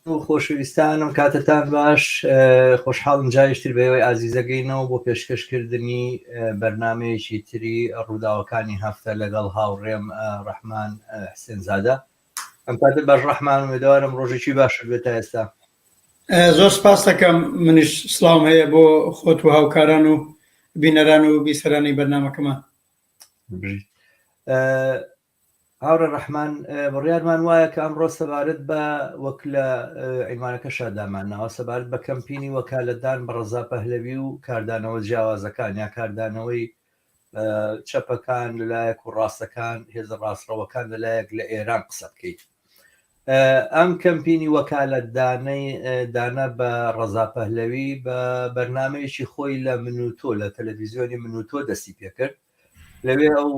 و خۆشەویستانم کاتتان باش خۆشحاڵم جارێکی تر بە ئێوەی ئازیزەگەینەوە بۆ پێشکەشکردنی بەرنمەیەکی تری ڕووداوەکانی هەفتە لەگەڵ هاوڕێم ڕەحمان حسێنزادە ئەم کاتە باش ڕەحمان ئومێدەوارم ڕۆژێکی باشت بێت تا ئێستا. زۆر سپاس دەکەم منیش سڵاوم هەیە بۆ خۆت و هاوکاران و بینەران و بیسەرانی بەرنامەکەمان. بژیت. هاوڕێ ڕەحمان بڕیارمان وایە کە ئەمڕۆ سەبارەت بە وەک لە عینوانەکەشا دامانناوە سەبارەت بە کەمپینی وەکالەتدان بە ڕەزا پەهلەوی و کاردانەوە جیاوازەکان یا کاردانەوەی چەپەکان لەلایەک و ڕاستەکان هێزە ڕاستڕەوەکان لەلایەک لە ئێران قسە بکەیت ئەم کەمپینی وەکالەتدانەی دانە بە ڕەزا پەهلەوی بە بەرنمەیەکی خۆی لە من و تۆ لە تەلەڤیزیۆنی من و تۆ دەستی پێکرد لەوێ ئەو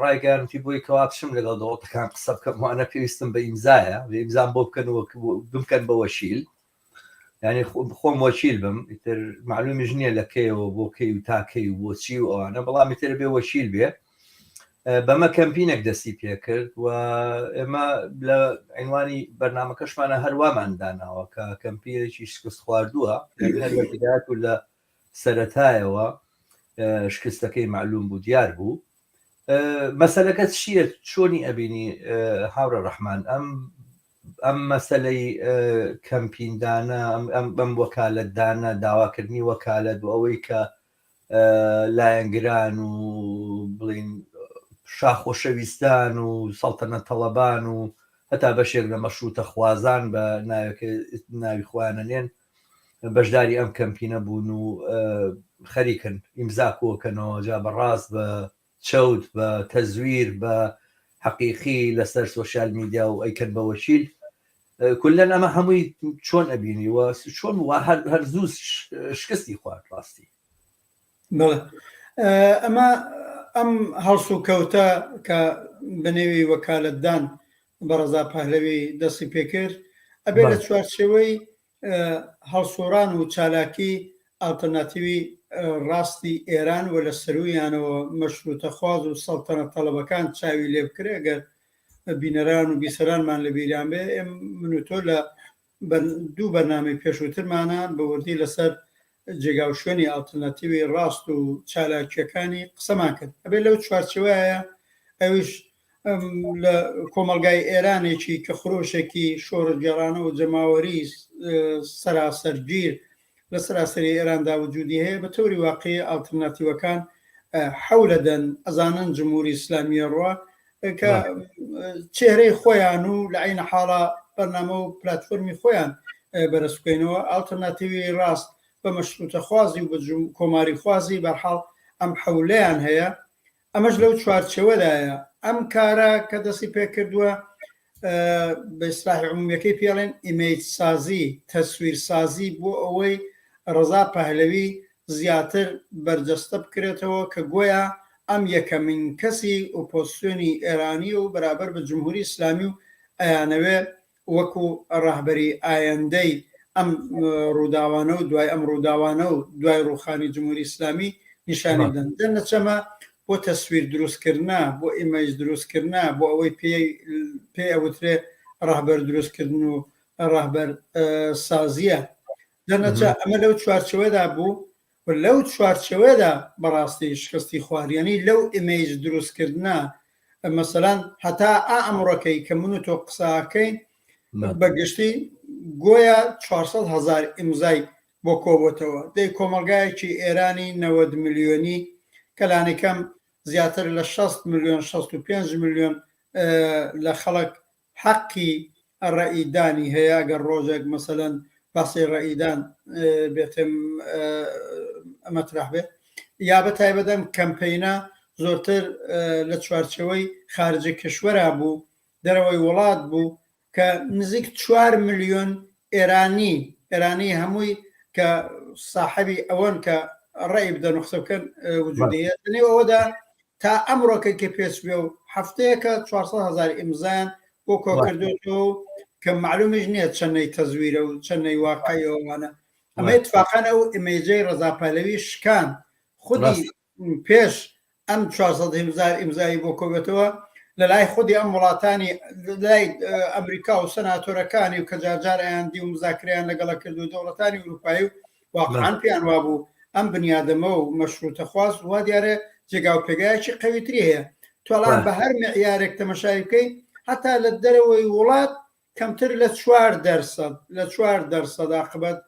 ڕایگەیاندی بۆی کەوا بچم لەگەڵ دەوڵەتەکان قسە بکەم وانە پێویستم بە ئیمزایە ئیمزام بۆ بکەن و بمکەن بە وەکیل یعنی خۆم وەکیل بم ئیتر معلومیش نییە لە کەیەوە بۆ کەی و تا کەی و بۆچی و ئەوانە بەڵام ئیتر بێ وەکیل بێ بەمە کەمپینێک دەستی پێکرد و ئێمە لە عینوانی بەرنمەکەشمانە هەروامان داناوە کە کەمپینێکی شکست خواردووە هەر لە بدایەت و لە سەرەتایەوە شکستەکەی مەعلوم بوو دیار بوو مەسەلەکە چییە چۆنی ئەبینی هاوڕێ ڕەحمان ئەم ئەم مەسەلەی کەمپیندانە ئەم بەم وەکالەتدانە داواکردنی وەکالەت و ئەوەی کە لایەنگران و بڵین شاخۆشەویستان و سەڵتەنە تەڵەبان و هەتا بەشێک لە مەشروتە خوازان بە ناوێک ناوی خۆیانە نێن بەشداری ئەم کەمپینە بوون و خەریکن ئیمزا کۆکەنەوە جا بە ڕاست بە چەوت بە تەزویر بە حەقیقی لەسەر سۆشیال میدیا و ئەیکەن بە وەکیل کولەن ئەمە هەمووی چۆن ئەبینی و چۆن وا هەر زوو شکستی خوارد ڕاستی بەڵێ ئەمە ئەم هەڵسوکەوتە کە بەنێوی وەکالەتدان بە ڕەزا پەهلەوی دەستی پێکرد ئەبێ لە چوارچێوەی هەڵسوڕان و چالاکی ئاڵتەرناتیوی ڕاستی ئێران و لە سەروویانەوە مەشرووتەخواز و سەڵتەنەت تەڵەبەکان چاوی لێ بکرێ گەر بینەران و بیسەرانمان لە بیریان بێ ئێم من و تۆ لە دوو بەرنامەی پێشووترمانە بە وردی لەسەر جێگا و شوێنی ئاڵتەرناتیوی ڕاست و چالاکییەکانی قسەمان کرد ئەبێ لەو چوارچێوەیە ئەویش لە کۆمەڵگای ئێرانێکی کە خرۆشێکی شۆڕشگێڕانە و جەماوەری سەراسەرگیر لە سەراسەری ئێراندا وجودی هەیە بە تەوری واقعی ئاڵترناتیوەکان حەولەدەن ئەزانن جمهوری ئیسلامیە ڕوا کە چێرەی خۆیان و لە عینە حاڵا بەرنامە و پلتفۆرمی خۆیان بەرز بکەینەوە ئاڵترناتیوی ڕاست بە مەشروتەخوازی و بە کۆماری خوازی بەرحاڵ ئەم حەولەیان هەیە ئەمەش لەو چوارچێوەدایە ئەم کارە کە دەستی پێکردووە بە ئیسلاحی عمومیەکەی پێڵێن image سازی تەسویر سازی بۆ ئەوەی ڕەزا پەهلەوی زیاتر بەرجەستە بکرێتەوە کە گۆیا ئەم یەکەمین کەسی ئۆپۆزسیۆنی ئێرانی و بەرابەر بە جمهوری ئیسلامی و ئەیانەوێ وەکو ڕەهبەری ئایەندەی ئەم ڕووداوانە و دوای ئەم ڕووداوانە و دوای ڕووخانی جمهوری ئیسلامی نیشانی بدەن. دەرنەچەمە بۆ تەسویر دروستکردنە، بۆ image دروستکردنە، بۆ ئەوەی پێی پێی ئەوترێ ڕەهبەر دروستکردن و ڕەهبەر سازییە. دەرنەچە ئەمە لەو چوارچێوەدا بوو و لەو چوارچێوەیەدا بەڕاستی شکستی خوارد یانی لەو image دروستکردنە مەسەلەن هەتا ئا ئەمڕۆکەی کە من و تۆ قسەکەین بە گشتی گۆیا 400 هەزار ئیمزای بۆ کۆبۆتەوە دەی کۆمەڵگایەکی ئێرانی 90 ملیۆنی کە لانیکەم زیاتر لە 60 ملیۆن 65 ملیۆن لە خەڵک حەقی ڕەئی دانی هەیە ئەگەر ڕۆژێک مەسەلەن باسی ڕەئی دان بێتە مەترح بێت یا بە تایبەت ئەم کەمپەینە زۆرتر لە چوارچێوەی خارجە کشوەرا بوو دەرەوەی وڵات بوو کە نزیک چوار ملیۆن ئێرانی ئێرانی هەمووی کە ساحەبی ئەوەن کە ڕێی بدەن و قسە بکەن وجودی هەیە لەنێو ئەوەدا تا ئەمڕۆکە کە پێچ بێ و هەفتەیەکە 400 هەزار ئیمزایان بۆ کۆکردوێتەوە و کە معلومیش نییە چەندەی تەزویرە و چەندەی واقعی ئەوانە ئەمە اتفاقان ئەو ئیمەیجەی ڕەزا پەهلەوی شکان خودی پێش ئەم 400 هەزار ئیمزایی بۆ کۆبێتەوە. لە لای خودی ئەم وڵاتانی لای ئەمریکا و سەناتۆرەکانی و کە جارجار ئەیاندی و مزاکریان لەگەڵە کرد و دەوڵەتانی ئوروپایی و واقعان پێیان وابوو ئەم بنیادەمە و مەشروتەخواز وا دیارە جێگا و پێگایەکی قەویتری هەیە. تۆڵان بە هەر معیارێک تەمەشای بکەی هەتا لە دەرەوەی وڵات کەمتر لە 4% لە 4% عاقبەت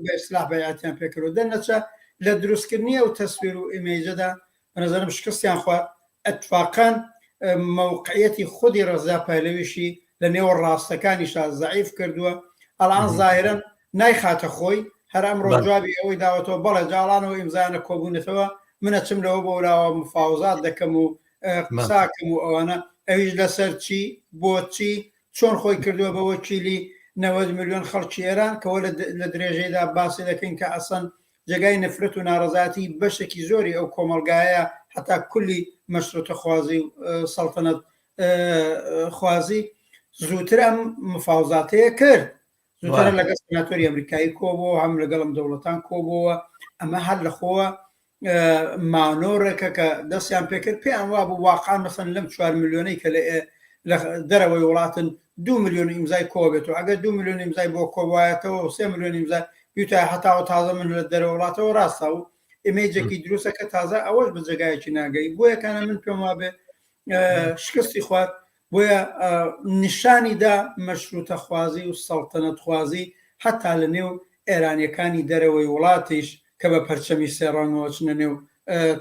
بە ئیسلاح بەیعەتیان پێکردو دەرنەچە لە دروستکردنی ئەو تەسویر و ئیمەیجەدا بە نظرم شکستیان خوارد. ئەتفاقەن مەوقعیەتی خودی ڕەزا پەهلەویشی لە نێو ڕاستەکانیشا زەعیف کردووە. ئەڵان زاهرەن نایخاتە خۆی، هەر ئەمڕۆ جوابی ئەوەی داوەتەوە بەڵێ جاڵانەوە ئیمزایانە کۆبوونەتەوە من ئەچم لەوە بەولاوە مفاوزات دەکەم و قساکەم و ئەوانە، ئەویش لەسەر چی بۆچی چۆن خۆی کردووە بە وەکیلی 90 ملیۆن خەڵکی ئێران کەوە لە درێژەیدا باسی دەکەین کە ئەسەن جێگای نەفرەت و ناڕەزایەتی بەشێکی زۆری ئەو کۆمەڵگایە هەتا کولی مەشروتەخوازی و سەڵتەنەت خوازی زووتر ئەم مفاوزاتەیە کرد زووتر لەگەڵ سناتۆری ئەمریکایی کۆبووە هەم لەگەڵم دەوڵەتان کۆبووە ئەمە هەر لەخۆوە مانۆڕێکە کە دەستیان پێکرد پێیان وابوو واقعا مەسەن لەم چوار ملیۆنەی کە لە لە دەرەوەی وڵاتن دو ملیۆن ئیمزای کۆبێتەوە ئەگەر دو ملیۆن ئیمزای بۆ کۆبایەتەوە و سێ ملیۆن ئیمزای بیوتە هەتاوە تازە من لە دەرەوە وڵاتەوە ڕاستە و ئیمەیجێکی دروستە کە تازە ئەوەش بە جێگایەکی ناگەی بۆیە کانە من پێم وابێ شکستی خوارد بۆیە نیشانی دا مەشروتەخوازی و سەڵتەنەتخوازی هەتا لە نێو ئێرانیەکانی دەرەوەی وڵاتیش کە بە پەرچەمی سێ ڕەنگەوە چنە نێو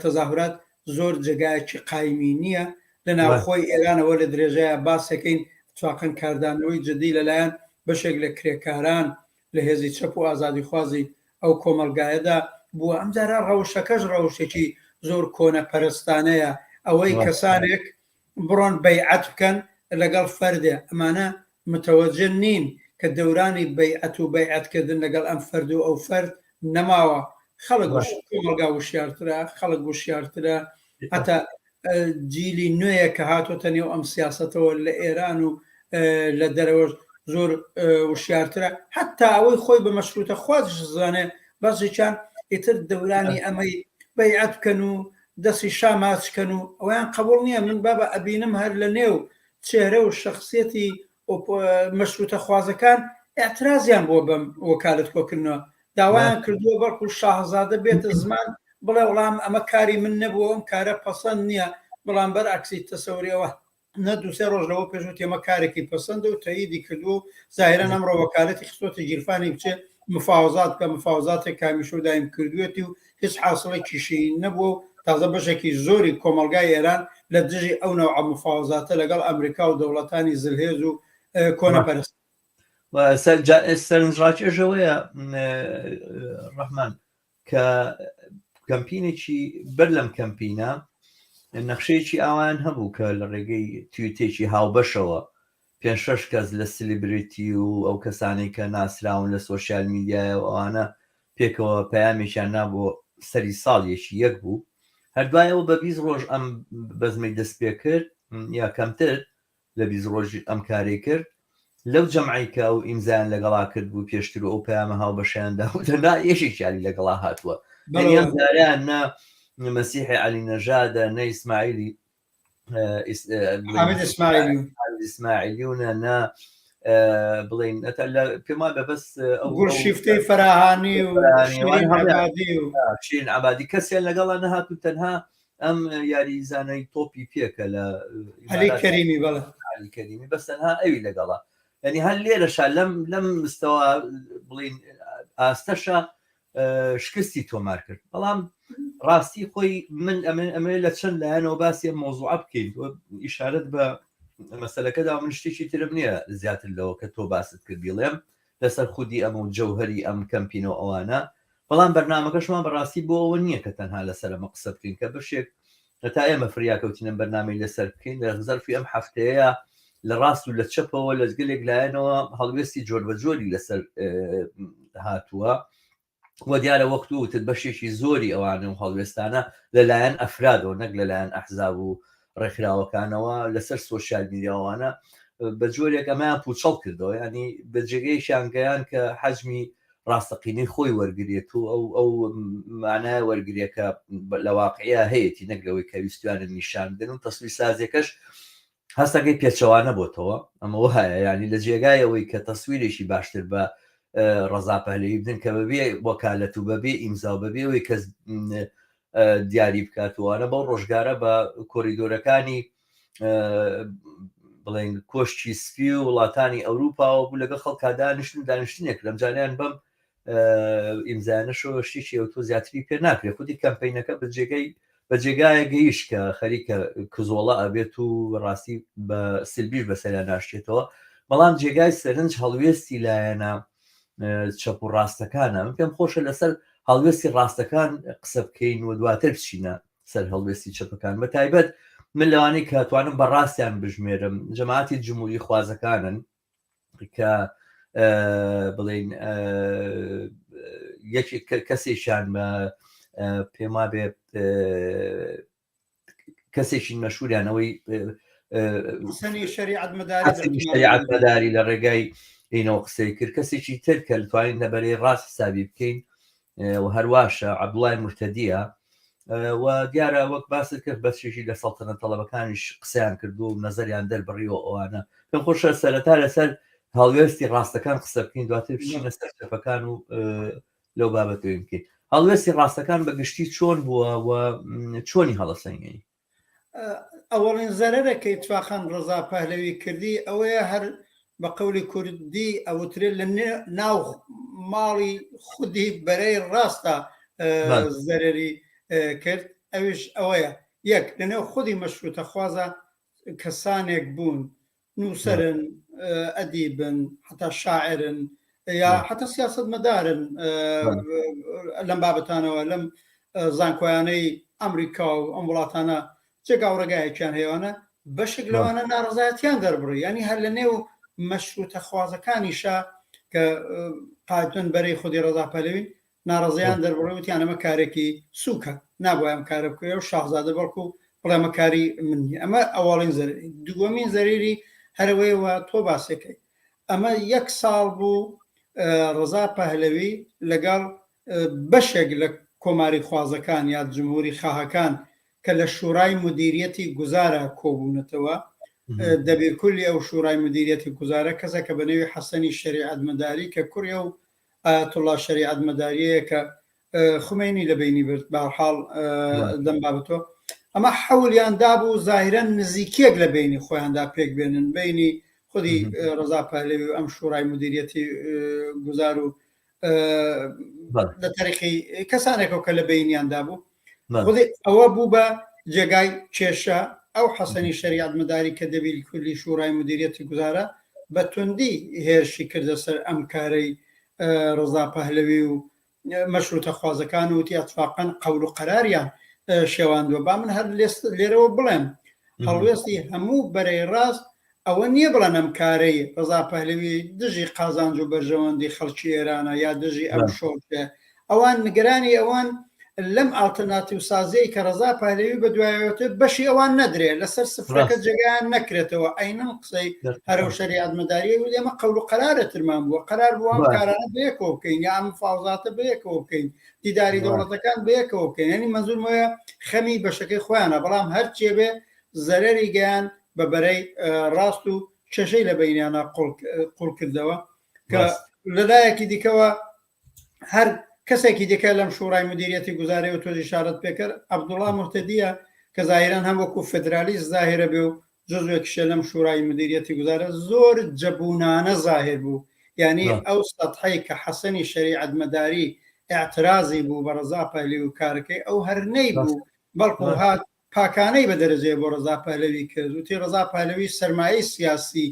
تەزاهورات زۆر جێگایەکی قایمی نییە لە ناوخۆی ئێرانەوە لە درێژەیە باسەکەین تواقەن کاردانەوەی جدی لەلایەن بەشێک لە کرێکاران لە هێزی چەپ و ئازادیخوازی ئەو کۆمەڵگایەدا بووە ئەمجارە ڕەوشەکەش ڕەوشێکی زۆر کۆنەپەرستانەیە ئەوەی کەسانێک بڕۆن بەیعەت بکەن لەگەڵ فەردێ ئەمانە متەوەجە نین کە دەورانی بەیعەت و بەیعەت کردن لەگەڵ ئەم فەرد و ئەو فەرد نەماوە خەڵک کۆمەڵگا وشیارترە خەڵک وشیارترە هەتا جیلی نوێیە کە هاتۆتە نێو ئەم سیاسەتەوە لە ئێران و لە دەرەوەش زۆر وشیارترە حتا ئەوەی خۆی بە مەشروتە خوازش زانێ بەزێکیان ئیتر دەورانی ئەمەی بەیعەت بکەن و دەستی شا ماچ کەن و ئەویان قبول نییە من بابە ئەبینم هەر لە نێو چێرە و شخصیەتی مەشروتە خوازەکان اعترازیان بووە بەم وەکالت کۆکردنەوە داوایان کردووە بەڵکو شاهزادە بێتە زمان بڵێ وڵام ئەمە کاری من نەبووە ئەم کارە پەسەند نییە بەڵام بەرعکسی تەسەوری ئەوە نە دوسێ ڕۆژ لەوە پێش وتی ئەمە کارێکی پەسەندە و تەییدی کردووە و زاهیرەن ئەمڕۆ وەکالەتی خستۆتە گیرفانی بچێ مفاوەزات بکە مفاوەزاتێک کە هەمیشە و دایم کردوویەتی و هیچ حاسڵێکیشی نەبووە و تازە بەشێکی زۆری کۆمەڵگای ئێران لە دژی ئەو نەوعە مفاوەزاتە لەگەڵ ئەمریکا و دەوڵەتانی زلهێز و کۆنەپەرست. سەرنجڕاکێش ئەوەیە ڕەحمان کە کەمپینێکی بەر لەم کەمپینە نەخشەیەکی ئاوایان هەبوو کە لە ڕێگەی تویتێکی هاوبەشەوە پێ شەش کەس لە celebrity و ئەو کەسانەی کە ناسراون لە social media یە و ئەوانە پێکەوە پەیامێکیان نابۆ سەری ساڵ یەکی یەک بوو هەردوایەوە بە 20 ڕۆژ ئەم بەزمەی دەست پێ کرد یا کەمتر لە 20 ڕۆژ ئەم کارەی کرد لەو جەمعەی کە ئەو ئیمزایان لەگەڵا کرد بوو پێشتر و ئەو پەیامە هاوبەشیان داوتە نا یەکێکیانی لەگەڵا هاتووە یعنی ئەم جارەیان نە مەسیحی عەلی نەژادە نە ئیسماعیلی حامد ئیسماعیلی ئیسماعیلیونە نە بڵین پێم وابێ بەس ئەو گوڵشیفتەی فەراهانی و شیرین عەبادی و شیرین عەبادی کەسیان لەگەڵا نەهات و تەنها ئەم یاریزانەی تۆپی پێکە لە عەلی کەریمی بەڵێ عەلی کەریمی بەس تەنها ئەوی لەگەڵا یعنی هەر لێرەشا لەم لەم مستەوا بڵین ئاستەشە شکستی تۆمار کرد بەڵام ڕاستی خۆی من ئەمە ئەمە لە چەند لایەنەوە باسی ئەم مۆزوعە بکەین ئیشارەت بە مەسەلەکەدا من شتێکی ترم نییە زیاتر لەوە کە تۆ باست کرد بیڵێم لەسەر خودی ئەمە و جەوهری ئەم کەمپینەوە ئەوانە بەڵام بەرنامەکەشمان بەڕاستی بۆ ئەوە نییە کە تەنها لەسەر ئەمە قسە بکەین کە بەشێک هەتا ئێمە فریا کەوتین ئەم بەرنامەی لەسەر بکەین لە زەرفی ئەم هەفتەیە لە ڕاست و لە چەپەوە لە گەلێک لایەنەوە هەڵوێستی جۆربەجۆری لەسەر هاتووە و دیارە وەک تۆ وتت بەشێکی زۆری ئەوانە و هەڵوێستانە لەلایەن ئەفرادەوە نەک لەلایەن ئەحزاب و ڕێکخراوەکانەوە لەسەر سۆشیال میدیاوانە بە جۆرێک ئەمەیان پوچەڵ کردەوە ینی بە جێگەیەکیان گەیان کە حەجمی. ڕاستەقینەی خۆی وەرگێت و ئەو ئەو مانای وەرگێکە لە واقعیا هەیەی نەک لەوەی کە ویستویانە نیشان بدەن و تەسویر سازیەکەش هەستەکەی پێچەوانە بۆتەوە ئەمە وایە یعنی لە جێگای ئەوەی کە تەسویرێکی باشتر بە ڕەزا پەهلەوی بدەن کە بەبێ وەکالەت و بەبێ ئیمزا و بەبێ ئەوەی کەس دیاری بکات وانە بەو ڕۆژگارە بە کۆریدۆرەکانی بڵێن کۆشکی سپی و وڵاتانی ئەوروپاوە بوو لەگەڵ خەڵکا دانیشتن دانیشتنێک لەمجاریان بەم ئیمزایانەشەوە شتێکی ئەوتۆ زیاتری پێ ناکرێت خودی کەمپینەکە بە جێگەی بە جێگایە گەیشت کە خەریکە کزۆڵە ئەبێت و ڕاستی بە سلبیش بەسەریا ناشتێتەوە بەڵام جێگای سەرنج هەڵوێستی لایەنە چەپ و ڕاستەکانە من پێم خۆشە لەسەر هەڵوێستی ڕاستەکان قسە بکەین و دواتر بچینە سەر هەڵوێستی چەپەکان بە تایبەت من لەوانەی کە توانم بە ڕاستیان بژمێرم جەماعەتی جمهوری خوازەکانن کە بڵین یەکێک کەسێکیان بە پێم وابێ کەسێکی مەشهوریان ئەوەی شەریعەت مەداری لە ڕێگای ئینەوە قسەی کرد کەسێکی تر کە توانین لەبەرەی ڕاست حسابی بکەین و هەرواشە عەبدوڵای مرتەدیە و دیارە وەک باست کرد بەشێکی لە سەڵتەنە تەڵەبەکانیش قسەیان کردو و نەزەریان دەربڕیوە ئەوانە پێم خۆشە سەرەتا لەسەر هەڵوێستی ڕاستەکان قسە بکەین دواتر بچینە سەر چەپەکان و لەو بابەتەوەی بکەین هەڵوێستی ڕاستەکان بە گشتی چۆن بووە و چۆنی هەڵەسەنگێنی؟ ئەوەڵین زەرەرە کە ئیتفاقەن ڕەزا پەهلەوی کردی ئەوەیە هەر بە قەولی کوردی ئەوترێ لە ناو ماڵی خودی بەرەی ڕاستە زەرەری کرد ئەویش ئەوەیە یەک لەنێو خودی مەشروتەخوازە کەسانێک بوون نووسەرن، ئەدیبن، حتا شاعرن یا حتا سیاستمەدارن لەم بابەتانەوە لەم زانکۆیانەی ئەمریکا و ئەم وڵاتانە جێگا و ڕێگایەکیان هەیەوانە بەشێک لەوانە ناڕزایەتیان دەربڕی ینی هەر لە نێو مەشروتەخوازەکانیشە کە قاتن بەرەی خودی ڕەزا پەلەوین ناڕەزایان دەربڕی وتیان ئەمە کارێکی سووکە نابووە ئەم کارە بکرێ و شاهزادە بەڵکو بڵێ ئەمە کاری من نییە ئەمە ئەوەڵین زەرری دووەمین زەرری هەرەوەیەوە تۆ باسەکەی ئەمە یەک ساڵ بوو ڕەزا پەهلەوی لەگەڵ بەشێک لە کۆماری خوازەکان یا جمهوری خواهەکان کە لە شورای مدیریەتی گوزارە کۆبوونەتەوە دەبیرکولی ئەو شورای مدیریەتی گوزارە کەسێکە بە نێوی حەسەنی شەریعەتمەداری کە کوڕی ئەو ئایەتوڵا شەریعەتمەداریەیە کە خومەینی لە بەینی برد بەهەرحاڵ لەم بابەتەوە ئەمە حەولیان دابوو زاهیرەن نزیکیەک لە بینی خۆیاندا پێک بێنن بینی خودی ڕەزا پەهلەوی و ئەم شوڕای مدیریەتی گوزار و لە تەریقی کەسانێکەوە کە لە بینیاندا بوو خودی ئەوە بوو بە جێگای کێشە ئەو حەسەنی شەریعەتمەداری کە دەبیل کولی شوڕای مدیریەتی گوزارە بە توندی هێرشی کردە سەر ئەم کارەی ڕەزا پەهلەوی و مەشروتەخوازەکان و وتی ئەتفاقەن قەول و قەراریان شێواندووە. با من هەر لێرەوە بڵێم هەڵوێستی هەموو بەرەی ڕاست ئەوە نییە بڵێن ئەم کارەی ڕەزا پەهلەوی دژی قازانج و بەرژەوەندی خەڵکی ئێرانە یا دژی ئەم شۆڕشەیە. ئەوان نیگەرانی ئەوان لەم ئاڵترناتیو سازیەی کە ڕەزا پەهلەوی بە دوایەوەتێ بەشی ئەوان نەدرێ لەسەر سفرەکە جێگایان نەکرێتەوە ئەینەن قسەی هەرەو شەریعەتمەداریە وت ئێمە قەول و قەرارە ترمان بووە قەرار بووە ئەم کارانە بەیەکەوە بکەین یا ئەم مفاوزاتە بەیەکەوە بکەین دیداری دەوڵەتەکان بەیەکەوە بکەین یعنی مەنزورمەوەیە خەمی بەشەکەی خۆیانە بەڵام هەرچێ بێ زەرەری گەیان بە بەرەی ڕاست و کێشەی لە بەینیانە قوڵ کردەوە کە لەلایەکی دیکەوە هەر کەسێکی دیکە لەم شوڕای مدیریەتی گوزارەی و تۆش ئیشارەت پێکرد عەبدوڵا موهتەدیە کە زاهیرەن هەم وەکو فدرالیست زاهیرە بێ و جزوێکیشە لەم شوڕای مدیریەتی گوزارە زۆر جەبوونانە زاهیر بوو یعنی ئەو سەتحەی کە حەسەنی شەریعەتمەداری ئیعترازی بوو بە ڕەزا پەهلەوی و کارەکەی ئەو هەر نەیبوو بەڵکو هات پاکانەی بە دەرەجەیە بۆ ڕەزا پەهلەوی کرد، وتی ڕەزا پەهلەوی سەرمایەی سیاسی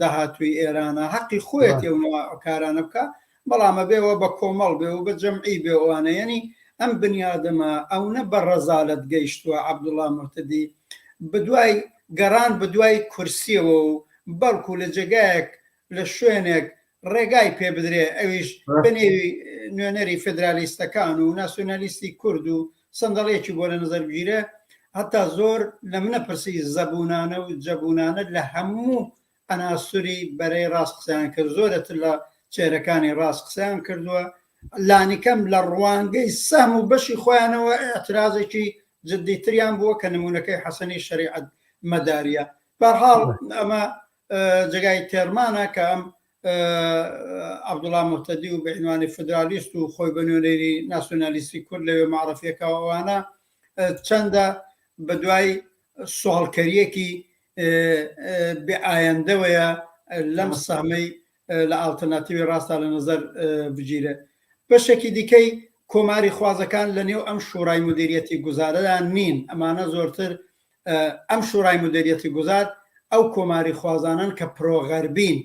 داهاتووی ئێرانە، حەقی خۆیەتی ئەو نەوع کارانە بکا، بەڵام ئەبێ ئەوە بە کۆمەڵ بێ و بە جەمعی بێ و ئەوانە، یەنی ئەم بنیادەمە ئەونە بە ڕەزالەت گەیشتووە عەبدوڵا موهتەدی بەدوای گەڕان بەدوای کورسیەوە و بەڵکو لە جێگایەک لە شوێنێک ڕێگای پێ بدرێ ئەویش بە نێوی نوێنەری فێدرالیستەکان و ناسیۆنالیستی کورد و سندەڵیەکی بۆ لە نەزەر بگیرێ هەتا زۆر لە منە پرسی زەبوونانە و جەبوونانە لە هەموو عەناسوری بەرەی ڕاست قسەیان کرد زۆرەتر لە. چێرەکانی ڕاست قسەیان کردووە لانیکەم لە ڕوانگەی سەهم و بەشی خۆیانەوە ئیعترازێکی جدیتریان بووە کە نموونەکەی حەسەنی شەریعەت مەداریە. بەرحاڵ ئەمە جێگای تێڕمانە کە ئەم عەبدوڵا موهتەدی و بە عینوانی فدرالیست و خۆی بە نوێنەری ناسیۆنالیستی کورد لەوێ مەعرەفیەکە ئەوانە چەندە بە دوای سواڵکەریەکی بێ ئایەندەوەیە لەم سەهمەی لە ئاڵتەرناتیوی ڕاستدا لە نەزەر بگیرێ. بەشێکی دیکەی کۆماری خوازەکان لە نێو ئەم شوڕای مودیریەتی گوزارەدا نین، ئەمانە زۆرتر ئەم شوڕای مودیریەتی گوزار ئەو کۆماری خوازانەن کە پرۆغەربین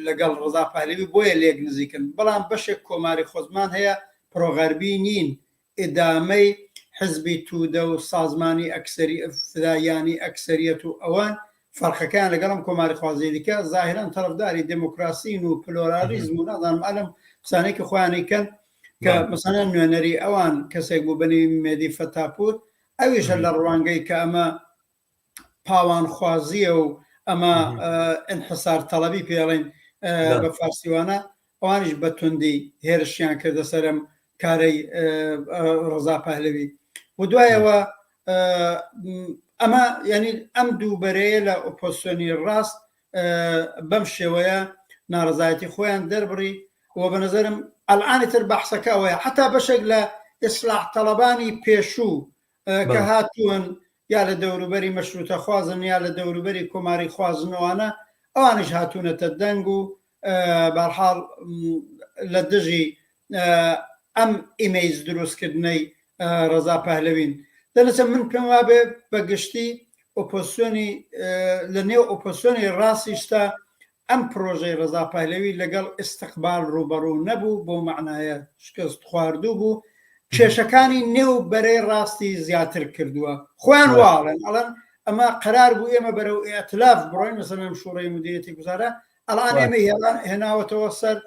لەگەڵ ڕەزا پەهلەوی بۆیە لێک نزیکن، بەڵام بەشێک کۆماری خۆزمان هەیە پرۆغەربی نین ئیدامەی حزبی تودە و سازمانی ئەکسەری فداییانی ئەکسەریەت و ئەوان فەرقەکەیان لەگەڵ ئەم کۆماریخوازیی دیکە زاهیرەن تەرەفداری دێمۆکراسین و پلۆرالیزم و نازانم ئەلم قسانەی کە خۆیان ئەیکەن کە مەسەلەن نوێنەری ئەوان کەسێک بوو بە نێوی مێدی فەتاپوور ئەویش هەر لە ڕوانگەی کە ئەمە پاوانخوازییە و ئەمە ئینحسار تەڵەبی پێڵێن بە فارسیوانە ئەوانیش بە توندی هێرشیان کردە سەر ئەم کارەی ڕەزا پەهلەوی و دوایەوە ئەمە یعنی ئەم دوو بەرەیە لە ئۆپۆزسیۆنی ڕاست بەم شێوەیە ناڕزایەتی خۆیان دەربڕی و بە نظرم ئەلعانی تر بەحسەکە ئەوەیە حتا بەشێک لە ئیسلاح تەڵەبانی پێشوو کە هاتوون یا لە دەوروبەری مەشروتەخوازن یا لە دەوروبەری کۆماری خوازنەوانە ئەوانیش هاتوونەتە دەنگ و بەرحاڵ لە دژی ئەم ئیمەیج دروستکردنەی ڕەزا پەهلەوین. دەرنەچە من پێم وابێ بە گشتی ئۆپۆزسیۆنی لە نێو ئۆپۆزسیۆنی ڕاستیشتا ئەم پرۆژەی ڕەزا پەهلەوی لەگەڵ ئیستقبال ڕووبەڕوو نەبوو، بەو مەعنایە شکست خواردوو بوو، کێشەکانی نێو بەرەی ڕاستی زیاتر کردووە. خۆیان وا ئەڵێن، ئەڵێن ئەمە قەرار بوو ئێمە بەرەو ئیئتلاف بڕۆین، مەسەلەن ئەم شوڕەی مودیریەتی گوزارە ئەڵان ئێمە هێناوەتەوە سەر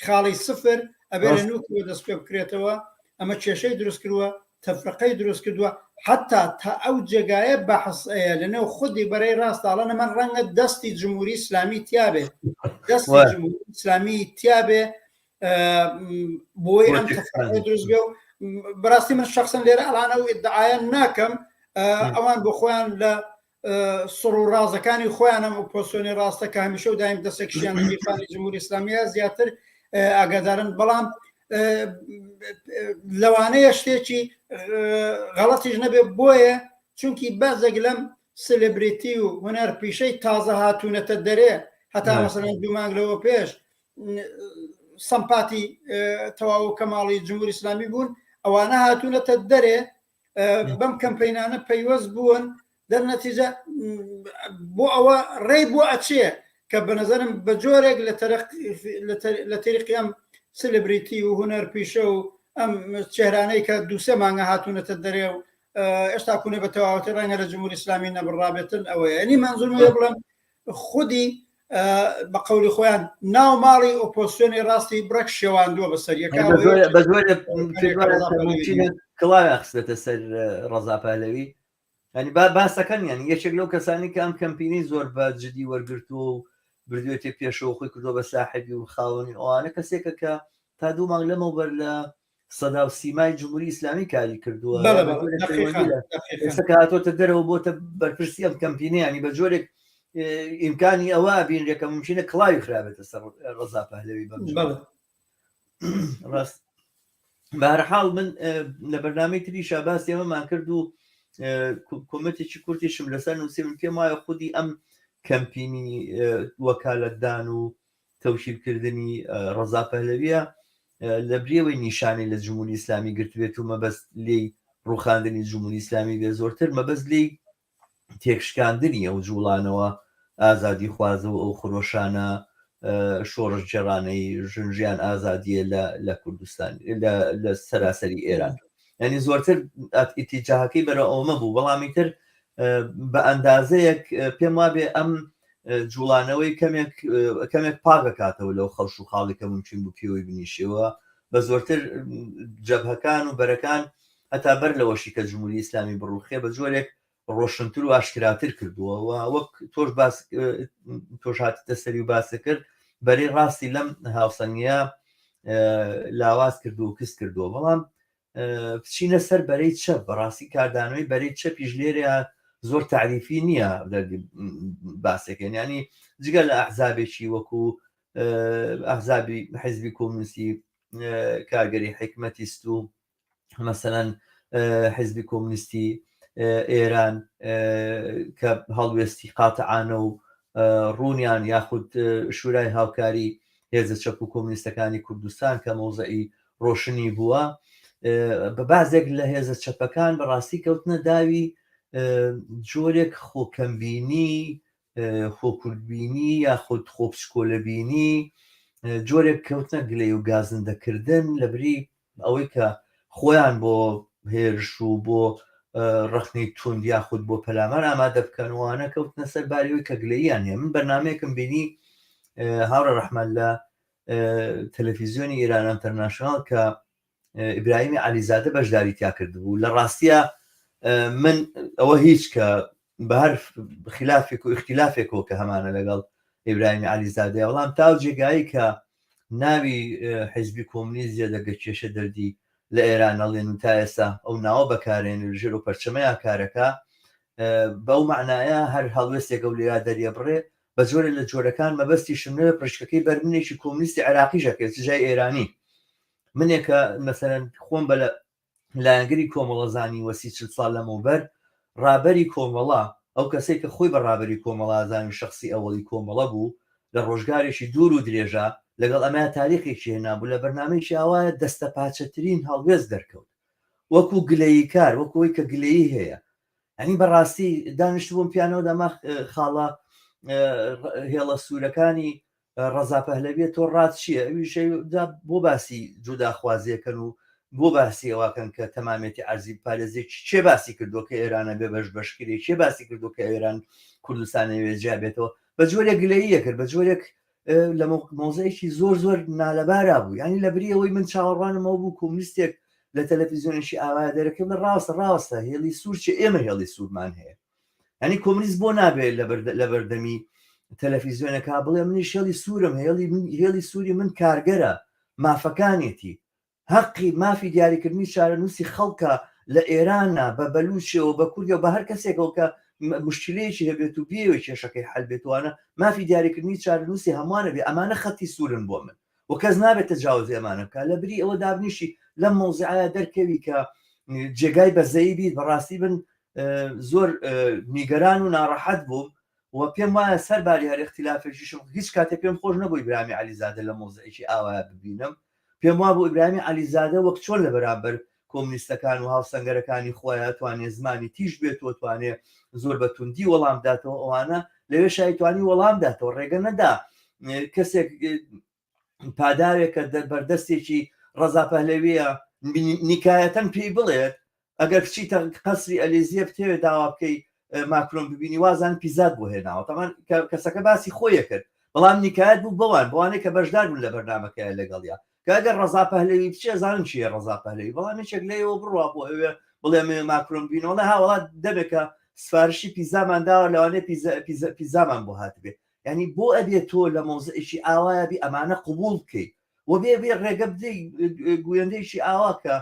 خاڵی سفر ئەبێ لە نوکەوە دەست پێ بکرێتەوە ئەمە کێشەی دروست کردووە تەفرقەی دروست کردووە حتا تا ئەو جێگایە بەحس ئەیە لەنێو خودی بەرەی ڕاست ئاڵەن ئەمە ڕەنگە دەستی جمهوری ئیسلامی تیاابێ دەستی جمهوری ئیسلامی تیاابێ بۆی ئەم تەفرقەی دروست بێ و بەڕاستی من شخصن لێرە ئەڵانە و ئیدعایە ناکەم ئەوان بۆ خۆیان لە سڕ و ڕازەکانی خۆیان ئەم ئۆپۆزسیۆنی ڕاستە کە هەمیشە و دایم دەسێکشیان لە گیرفانی جمهوری ئیسلامیە زیاتر ئاگادارن بەڵام لەوانەیە شتێکی غەڵەتیش نەبێ بۆیە چونکی بەزێک لەم سلبریتی و هونەر پیشەی تازە هاتوونەتە دەرێ هەتا مەسەلەن دوو مانگ لەوە پێش سەمپاتی تەواو کەماڵی جمهوری ئیسلامی بوون ئەوانە هاتوونەتە دەرێ بەم کەمپینانە پەیوەست بوون دەرنەتیجە بۆ ئەوە ڕێی بۆ ئەچێ کە بە نظرم بە جۆرێک لە تەریقی ئەم سلبریتی و هونەر پیشە و ئەم چهرانەی کە دووسێ مانگە هاتوونەتە دەرێ و ئێستا کوونە بە تەواوەتی ڕەنگە لە جمهوری ئیسلامی نەبڕابێتن ئەوەیە ینی مەنزوورمەیە بڵێم خودی بە قەولی خۆیان ناو ماڵی ئۆپۆزسیۆنی ڕاستی بڕێک شێواندووە بەسەر یەکا کڵاویان خستێتە سەر ڕەزا پەهلەوی ینی با باسەکەن یانی یەکێک لەو کەسانی کە ئەم کەمپینی زۆر بە جدی وەرگرتووە و بردوێتێ پێشەوە خۆی کردووە بە ساحبی و خاوەنی ئەوانە کەسێکە کە تا دوو مانگ لەمەوبەر لە سەدا و سیمای جمهوری ئیسلامی کاری کردووە ئێستا کە هاتۆتە دەرەوە بۆتە بەرپرسی ئەم کەمپینە ینی بە جۆرێک ئیمکانی ئەوە بینرێ کە ممکنە کڵاوی خرابێتە سەر ڕەزا پەهلەوی بەم ڕاست بەهەرحاڵ من لە بەرنامەی تریشا باسی ئەمەمان کرد و کۆمەتێکی کورتیشم لەسەر نووسی من پێم وایە خودی ئەم کەمپینی وەکالەتدان و تەوکیلکردنی ڕەزا پەهلەویە لە بریەوەی نیشانەی لە جمهوری ئیسلامی گرتبێت و مەبەست لێی ڕوخاندنی جمهوری ئیسلامی بێ زۆرتر مەبەست لێی تێکشکاندنی ئەو جوڵانەوە ئازادی خوازە و ئەو خرۆشانە شۆڕشگێڕانەی ژن ژیان ئازادیە لە کوردستان لە سەراسەری ئێران ینی زۆرتر ئیتیجاهەکەی بەرە ئەومە بوو بەڵامی تر بە ئەندازەیەک پێم وابێ ئەم جوڵانەوەی کەمێک کەمێک پاکەکاتەوە لەو خەڵش و خاڵی کە ممکن بوو پێوەی بنیشەوە بە زۆرتر جەبهەکان و بەرەکان هەتا بەر لەوەشی کە جمهوری ئیسلامی بڕوخێ بە جۆرێک ڕۆشنتر و ئاشکراتر کردووە و وەک تۆش باس تۆش هاتیتە سەری و باست کرد. بەرەی ڕاستی لەم هاوسەنگیە لاواز کردو و کز کردووە بەڵام بچینە سەر بەرەی چەپ بەڕاستی کاردانەوەی بەرەی چەپیش لێرەیە زۆر تعریفی نییە باسەکەن ینی جگە لە ئەحزابێکی وەکو ئەحزابی حزبی کۆمونیستی کارگەری حکمەتیست و مەسەەن حزبی کۆمونیستی ئێران کە هەڵوێستی قاتعانە و ڕوونیان یاخود شورای هاوکاری هێزە چەپ و کۆمونیستەکانی کوردستان کە مەوزعی ڕۆشنی بووە بە بازێک لە هێزە چەپەکان بەڕاستی کەوتنە داوی جۆرێک خۆکەمبینی خۆکوردبینی یاخود خۆپچکۆلەبینی جۆرێک کەوتنە گلەی و گازندەکردن لەبری ئەوەی کە خۆیان بۆ هێرش و بۆ ڕەخنەی توند یاخود بۆ پەلامار ئامادە بکەن وانە کەوتنە سەر باریەوەی کە گلەییان هەیە من بەرنمەیەکم بینی هاوڕێ ڕەحمان لە تەلەفیزیۆنی ئێران ئەنتەرناشناڵ کە ئیبراهیمی عەلیزادە بەشداری تیا کردبوو لە ڕاستیە من ئەوە هیچ کە بە هەر خلافێک و اختلافێکەوە کە هەمانە لەگەڵ ئیبراهیمی عەلیزادەیە بەڵام تا و جێگایی کە ناوی حیزبی کۆمونیست جێدەگە کێشە دەردی لە ئێران ئەڵێن و تا ئێستا ئەو ناوە بەکارێن و ژێر و پەرچەمەیان کارەکە بەو معنایە هەر هەڵوێستێکە و لێرا دەریەبڕێ بە جۆرە لە جۆرەکان مەبەستیشم نەوێ پرشکەکەی بەر منێکی کۆمونیستی عێراقیش ئەکەوێت چ جای ئێرانی منێکە مەسەلەن خۆم بە لایەنگری کۆمەڵە زانی وەسی چل ساڵ لەمەوبەر ڕابەری کۆمەڵە ئەو کەسێک کە خۆی بە ڕابەری کۆمەڵازانی و شخصی ئەوەڵی کۆمەڵە بوو لە ڕۆژگارێکی دوور و درێژە لەگەڵ ئەمە تاریخێکی هێنابوو لە بەرنمەیەکی ئاوایە دەستەپاچەترین هەڵوێست دەرکەوت وەکو گلەییکار وەکو ئەوەی کە گلەیی هەیە ئەنی بەڕاستی دانیشتبووم پیانەوە دەما خاڵە هێڵە سوورەکانی ڕەزا پەهلەویە تۆ ڕات چییە ئەویش بۆ باسی جوداخوازیەکەن و بۆ باسی ئەوەکەن کە تەمامێتی عەرزی پارێزێک چێ باسی کردو کە ئێرانە بێ بەش بەشکرێ چێ باسی کردو کە ئێران کوردستانەوێ جیا بێتەوە بە جۆرێک گلەییە کرد بە جۆرێک لە مۆزەیەکی زۆر زۆر نالەبارا بوو یعنی لە بری ئەوەی من چاوەڕوانمەوە بوو کۆمونیستێک لە تەلەفیزیۆنێکی ئاوا دەرەکە لە ڕاستە ڕاستە هێڵی سوور چێ ئێمە هێڵی سوورمان هەیە ینی کۆمونیست بۆ نابێت لە بەردەمی تەلەفیزیۆنەکە بڵێ منیش هێڵی سوورم هێڵی هێڵی سووری من کارگەرە مافەکانێتی هەقی مافی دیاریکردنی چارەنووسی خەڵکە لە ئێرانە بە بەلووچەوە بە کوردیەوە بە هەر کەسێکەوە کە مشکلەیەکی هەبێت و بیەوێت کێشەکەی حەل بێتوانە مافی دیاریکردنی چارەنووسی هەمووانە بێ ئەمانە خەتی سوورن بۆ من و کەس نابێت تەجاوزی ئەمانە بکات لە بری ئەوە دابنیشی لەم مەوزعە دەرکەوی کە جێگای بەزەیی بیت بەڕاستی بن زۆر نیگەران و ناڕەحەت بووم و پێم وایە سەر باری هەر اختلافێکیشم هیچ کاتێ پێم خۆش نەبوو ئیبراهیمی عەلیزادە لە مەوزعێکی ئاوایە ببینم پێم وابوو ئیبراهیمی عەلیزادە وەک چۆن لە بەرامبەر کۆمونیستەکان و هاوسەنگەرەکانی خۆیان توانێ زمانی تیژ بێت و توانێ زۆر بە توندی وەڵام داتەوە ئەوانە لەوێ شایتوانی وەڵام داتەوە ڕێگە نەدا کەسێک پاداوێکە بەردەستێکی ڕەزا پەهلەویە نیکایەتەن پێی بڵێت ئەگەر بچیتە قەسری ئەلیزیە بتەوێت داوا بکەی ماکرۆن ببینی وازان پیزات بۆ هێناوە تەمان کەسەکە باسی خۆی کرد بەڵام نیکایەت بوو بەوان بەوانەی کە بەشدار بوون لە بەرنامەکەیان لەگەڵیا کە ئەگەر ڕەزا پەهلەوی بچێ زانم چیە ڕەزا پەهلەوی بەڵام یەکێک لێیەوە بڕوا بۆ ئەوێ بڵێ مێ ماکرۆن بینەوە ها وڵات دەمێکە سفارشی پیزامان داوە لەوانەیە پیزا پیزا پیزامان بۆ هاتبێ یعنی بۆ ئەبێ تۆ لە مۆزعێکی ئاوایە بی ئەمانە قبوڵ بکەیت و بێ بێ ڕێگە بدەی گویندەیەکی ئاوا کە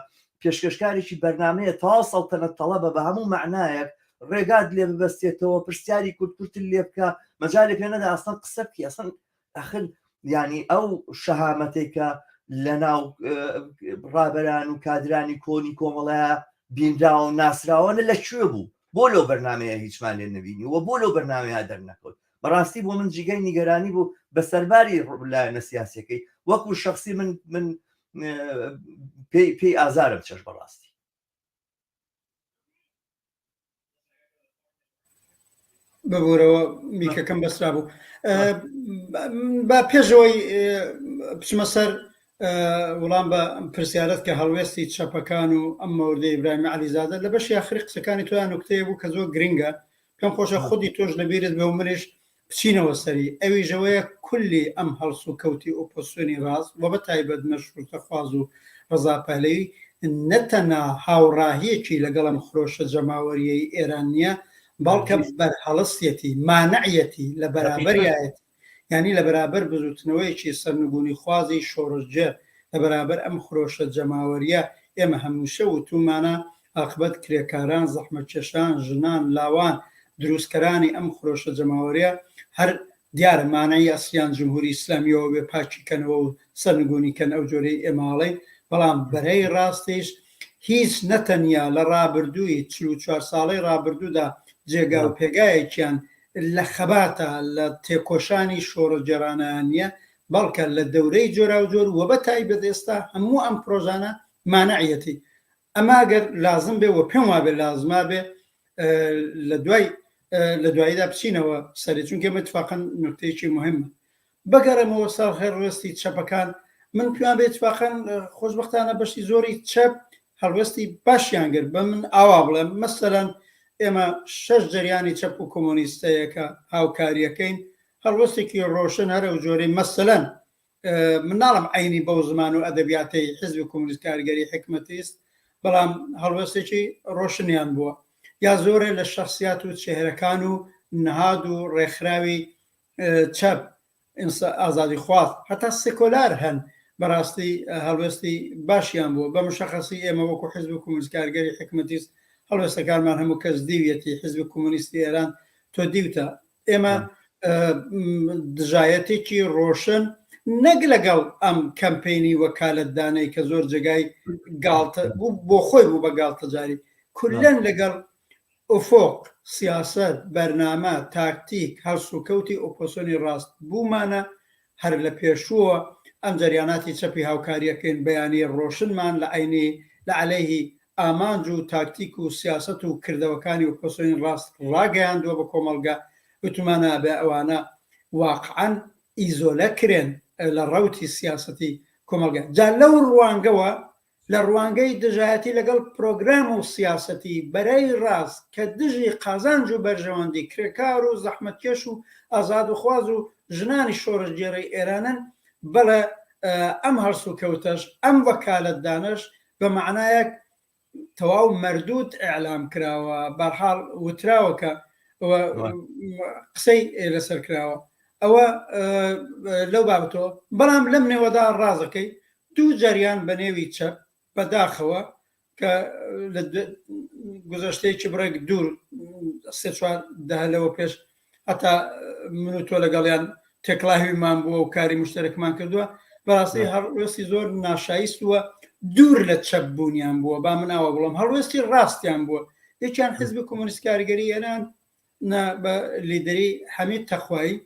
پێشکەشکارێکی بەرنمەیە تەواو سەڵتەنەت تەڵەبە بە هەموو معنایەک ڕێگات لێ ببەستێتەوە پرسیاری کورت کورتت لێ بکە مەجالێک پێ نەدا ئەسڵەن قسە بکەی ئەسڵەن ئەخر یعنی ئەو شەهامەتێک کە لە ناو ڕابەران و کادرانی کۆنی کۆمەڵەیە بینراوە و ناسراوەنە لە کوێ بوو بۆ لەو بەرنمەیە هیچمان لێ نەبینی و بۆ لەو بەرنمەیە دەرنەکەوت بەڕاستی بۆ من جیگای نیگەرانی بوو بە سەرباری لایەنە سیاسەکەی وەکو شخصی من من پێی پێی ئازارم چەش بەڕاستی ببورەوە میکەکەم بەسرا بوو با پێشەوەی بچمە سەر وڵام بە پرسیارەت کە هەڵوێستی چەپەکان و ئەم مەوردەی ئیبراهیمی عەلیزادە لە بەشی ئاخری قسەکانی تۆیان نوکتەیە بوو کە زۆر گرنگە پێم خۆشە خودی تۆش لەبیرت بێ و منیش بچینەوە سەری، ئەویش ئەوەیە کولی ئەم هەڵسوکەوتی ئۆپۆزسیۆنی ڕاست و بە تایبەت مەشرووتەخواز و ڕەزا پەهلەوی نە تەنا هاوڕاهییەکی لەگەڵ ئەم خرۆشە جەماوەرییەی ئێران نییە، بەڵکە بەرهەڵستیەتی، مانعیەتی، لە بەرابەریایەتی. یانی لە بەرابەر بزووتنەوەیەکی سەرنگونیخوازی شۆڕشگێر، لە بەرابەر ئەم خرۆشە جەماوەرییە، ئێمە هەمووشە وتوومانە ئاقبەت کرێکاران، زەحمەتکێشان، ژنان، لاوان، دروستکەرانی ئەم خرۆشە جەماوەرییە هەر دیارە مانای ئەسلیان جمهوری ئیسلامیەوە بێ پاکی کەنەوە و سەرنگونی کەن ئەو جۆرەی ئێمە ئەڵێین، بەڵام بەرەی ڕاستیش هیچ نەتەنیا لە ڕابردووی 44 ساڵەی ڕابردوودا جێگا و پێگایەکیان لە خەباتە لە تێکۆشانی شۆڕشگێڕانەیان نییە، بەڵکە لە دەورەی جۆراوجۆر و بە تایبەت ئێستا هەموو ئەم پرۆژانە مانعیەتی. ئەمە ئەگەر لازم بێ و پێم وابێ لازما بێ لە دوای لە دواییدا بچینەوە سەری چونکە ئەمە اتفاقا نوکتەیەکی مهمە. بگەڕێمەوە سەر هەڵوێستی چەپەکان، من پێیان بێ اتفاقا خۆشبەختانە بەشی زۆری چەپ هەڵوێستی باشیان گرت، بە من ئاوا بڵێم مەسەلەن ئێمە شەش جەریانی چەپ و کۆمۆنیست هەیە کە هاوکاریەکەین، هەڵوێستێکی ڕۆشن هەر ئەو جۆرەی مەسەلەن من ناڵم عەینی بەو زمان و ئەدەبیاتەی حزبی کۆمۆنیست کارگەری حکمەتیست، بەڵام هەڵوێستێکی ڕۆشنیان بووە. یا زۆرێ لە شەخسیات و چێهرەکان و نهاد و ڕێکخراوی چەپ، ئازادیخواز، هەتا سێکۆلار هەن بەڕاستی هەڵوێستی باشیان بووە. بە مشەخەسی ئێمە وەکو حزبی کۆمۆنیست کارگەری حکمەتیست هەڵوێستەکانمان هەموو کەس دیویەتی، حزبی کۆمۆنیستی ئێران تۆ دیوتە. ئێمە دژایەتێکی ڕۆشن نەک لەگەڵ ئەم کەمپینی وەکالەتدانەی کە زۆر جێگای گاڵتە بوو بۆ خۆی بوو بە گاڵتەجاری کولەن لەگەڵ ئوفۆق، سیاسەت، بەرنامە، تاکتیک، هەڵسوکەوتی ئۆپۆسۆنی ڕاست بوومانە، هەر لە پێشووەوە ئەم جەریاناتی چەپی هاوکاریەکەین بەیانی ڕۆشنمان لە عەینی لە عەلەیهی ئامانج و تاکتیک و سیاسەت و کردەوەکانی ئۆپۆسۆنی ڕاست ڕاگەیاندووە بە کۆمەڵگە، وتومانە ئەبێ ئەوانە واقعەن ئیزۆلە کرێن لە ڕەوتی سیاسەتی کۆمەڵگە. جا لەو ڕوانگەوە لە ڕوانگەی دژایەتی لەگەڵ پرۆگرام و سیاسەتی بەرەی ڕاست کە دژی قازانج و بەرژەوەندی کرێکار و زەحمەتکێش و ئازادخواز و ژنانی شۆڕشگێڕی ئێرانن، بەڵێ ئەم هەڵسوکەوتەش، ئەم وەکالەتدانەش بە مەعنایەک تەواو مەردود ئیعلام کراوە، بەرحاڵ وتراوە کە قسەی لەسەر کراوە. ئەوە لەو بابەتەوە. بەڵام لەم نێوەدا ڕازەکەی دوو جەریان بە نێوی چەپ بە داخەوە کە لە گوزەشتەیەکی بڕێک دوور سێ چوار دەهە لەوە پێش هەتا من و تۆ لەگەڵیان تێکڵاویمان بووە و کاری مشتەرەکمان کردووە بەڕاستی هەڵوێستی زۆر ناشایست وە دوور لە چەپ بوونیان بووە با من ئاوا بڵێم هەڵوێستی ڕاستیان بووە یەکیان حزبی کۆمۆنیست کارگەری ئێران نا بە لیدەری حەمید تەقوایی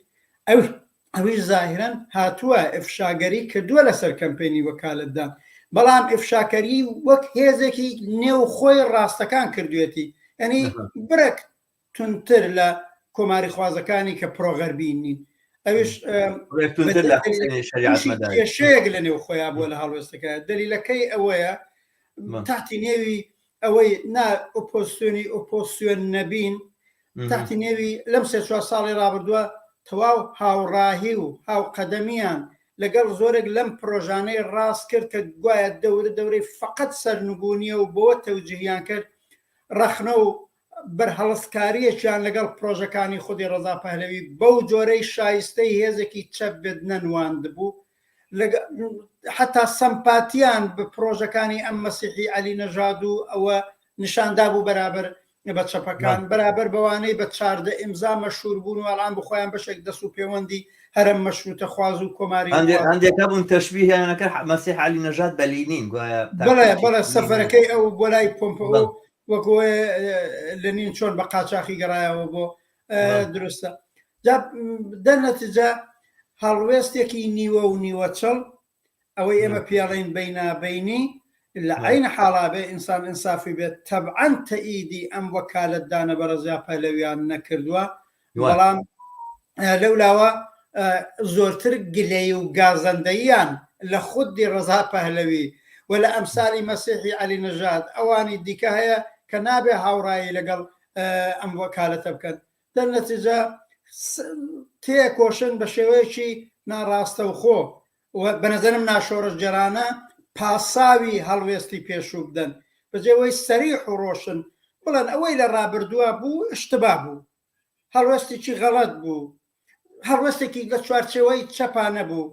ئەو ئەویش زاهیرەن هاتووە ئفشاگەری کردووە لەسەر کەمپەینی وەکالەتدان بەڵام ئفشاکەری وەک هێزێکی نێو خۆی ڕاستەکان کردوێتی یعنی برەک تونتر لە کۆماری خوازەکانی کە پرۆغەربی نین ئەوش کێشەیەک لە نێو خۆیان بووە لە هەڵوێستەکە دەلیلەکەی ئەوەیە تاتی نێوی ئەوەی نا ئۆپۆزسیۆنی ئۆپۆزسیۆن نەبین تەحتی نێوی لەم سێ چوار ساڵی ڕابردووە تەواو هاوڕاهی و هاوقەدەمیان لەگەڵ زۆرێک لەم پرۆژانەی ڕاست کرد کە گوایە دەورە دەورەی فەقەت سەرنگونیە و بەوە تەوجیهیان کرد ڕەخنە و بەرهەڵستکارییەکیان لەگەڵ پرۆژەکانی خودی ڕەزا پەهلەوی بەو جۆرەی شایستەی هێزێکی چەپ بێت نەنواندبوو حتا سەمپاتیان بە پرۆژەکانی ئەم مەسیحی عەلی نەژاد و ئەوە نیشاندابوو بەرابەر بە چەپەکان بەرابەر بەوانەی بە 14 ئیمزا مەشهور بوون و ئەلان بخۆیان بەشێک دەست و پەیوەندی هەرەم مەشروتە خواز و کۆماری هەندێک هەبوون تەشبیهیان کرد مەسیح عەلی نەژاد بە لینین گوایە بەڵێ بەڵێ سەفەرەکەی ئەو بۆ لای پۆمپئۆ وەکو لەنین چۆن بە قاچاخی گەڕایەوە بۆ دروستە دەرنەتیجە هەڵوێستێکی نیوە و نیوەچڵ ئەوەی ئێمە پێڵین بینابینی لە عین حاڵا بێ ئینسان ئینسافی بێت تەبعەن تەئیدی ئەم وەکالەتدانە بە ڕەزا پەهلەویان نەکردووە بەڵام لەولاوە زۆرتر گلەی و گازەندەییان لە خودی ڕەزا پەهلەوی و لە ئەمسالی مەسیحی عەلی نەژاد ئەوانی دیکە هەیە کە نابێ هاوڕایی لەگەڵ ئەم وەکالەتە بکەن دەرنەتیجە تێکۆشن بە شێوەیەکی ناڕاستەوخۆ و بە نەزەرم ناشۆڕشگێڕانە پاساوی هەڵوێستی پێشوو بدەن بەجێوەی سەریح و ڕۆشن بڵێن ئەوەی لە ڕابردووە بوو اشتبا بوو هەڵوێستێکی غەڵەت بوو. هەڵوێستێکی لە چوارچێوەی چەپا نەبوو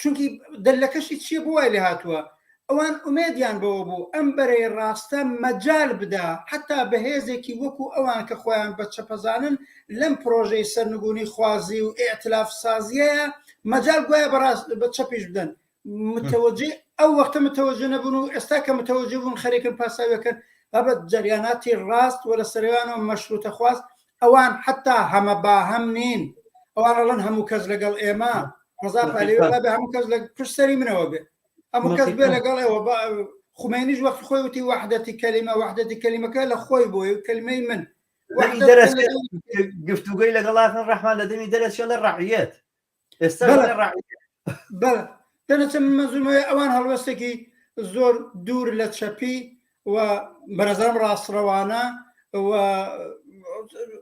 چونکی دەلەکەشی چییە بۆ وای لێ هاتووە ئەوان ئومێدیان بەوە بوو ئەم بەرەی ڕاستە مەجال بدا حتا بەهێزێکی وەکو ئەوان کە خۆیان بە چەپەزانن لەم پرۆژەی سەرنگونی خوازی و ئیعتلاف سازیەیە مەجال گوایە بەڕاست بە چەپیش بدەن متەوەجێ ئەو وەختە متەوەجە نەبوون و ئێستا کە متەوەجە بوون خەرێکن پاساوەکەن بابە جەریاناتی ڕاست وە لە سەروانەوە مەشروتە خواست ئەوان حتا هەمە باهەم نین ئەوان ئەڵەن هەموو کەس لەگەڵ ئێمە ڕزا پەهلەوی بێ هەموو کەس لە پشت سەری منەوە بێ هەموو کەس بێ لەگەڵ ئێوە خومێنیش وەخت خۆی وتی وەحدەتی کەلیمە وەحدەتی کەلیمەکە لە خۆی بۆی و کەلیمەی من گفتوگۆی لەگەڵ ئاخن ڕەحمان لە دەمی دەرەچێ لە ڕعیەت ئێستا بەڵێ دەنەچم مەزومەوەی ئەوان هەڵوێستێکی زۆر دوور لە چەپی و بەنەزەرم ڕاستڕەوانە و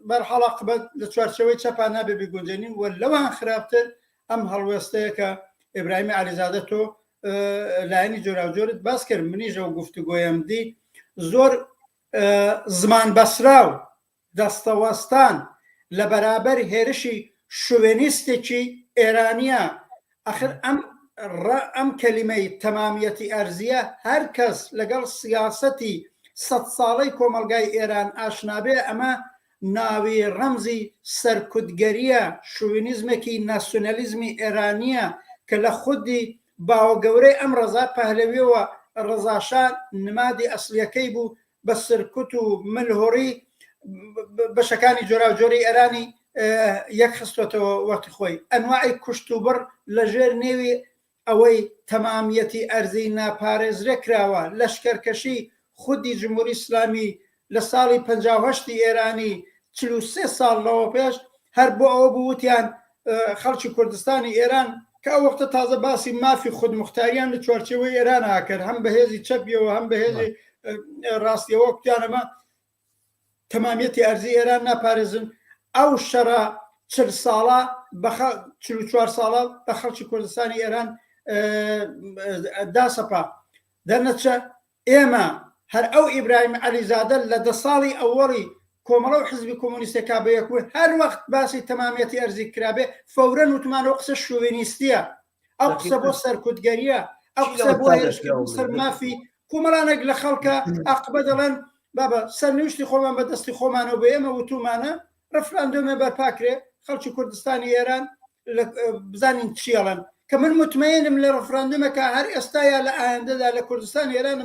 بەرحاڵ عاقبەت لە چوارچێوەی چەپا نابێ بیگونجێنین و لەوان خراپتر ئەم هەڵوێستەیە کە ئیبراهیمی عەلیزادە تۆ لایەنی جۆراوجۆرت باس کرد منیش ئەو گفتوگۆیەم دی زۆر زمان بەسراو دەستەوەستان لە بەرابەر هێرشی شوێنیستێکی ئێرانیە ئەخر ئەم ڕە ئەم کەلیمەی تەمامیەتی ئەرزیە هەر کەس لەگەڵ سیاسەتی سەد ساڵەی کۆمەڵگای ئێران ئاشنابێ ئەمە ناوی ڕەمزی سەرکوتگەریە شوینیزمێکی ناسیونالیزمی ئێرانیە کە لە خودی باوەگەورەی ئەم ڕەزا پەهلەویەوە ڕەزاشا نمادی ئەسڵیەکەی بوو بە سرکوت و ملهوڕی بەشەکانی جۆراوجۆری ئێرانی یەک خستۆتەوە وەختی خۆی ئەنواعی کوشت و بڕ لە ژێر نێوی ئەوەی تەمامیەتی ئەرزی ناپارێزرێ کراوە لەشکەرکەشی خودی جمهوری ئیسلامی لە ساڵی 58 ئێرانی 43 ساڵ لەوە پێش هەر بۆ ئەوە بوو وتیان خەڵکی کوردستانی ئێران کە ئەو وەختە تازە باسی مافی خودموختاریان لە چوارچێوەی ئێران ئاکرد هەم بەهێزی چەپیەوە هەم بەهێزی ڕاستیەوە کوتیان ئەمە تەمامیەتی ئەرزی ئێران ناپارێزن ئەو شەڕە چل ساڵە بە 44 ساڵە بە خەڵکی کوردستانی ئێران داسەپا دەرنەچە ئێمە هەر ئەو ئیبراهیم عەلیزادە لە دە ساڵی ئەوەڵی کۆمەڵە و حزبی کۆمۆنیستەکا بە یەک بوون هەر وەخت باسی تەمامیەتی ئەرزی کرابێ فەورەن وتمان ئەو قسە شوڤێنیستیە ئەو قسە بۆ سەرکوتگەریە ئەو قسە بۆ هێرشکردن سەر مافی کۆمەڵانێک لە خەڵکە ئاقبە دەڵێن بابە سەرنوشتی خۆمان بە دەستی خۆمانەوە بە ئێمە وتومانە ڕفراندۆمێ بەرپاکرێ خەڵکی کوردستانی ئێران بزانین چیەڵەن کە من متمەێنم لە ڕفراندۆمەکە هەر ئێستا یا لە ئایندەدا لە کوردستان ئێران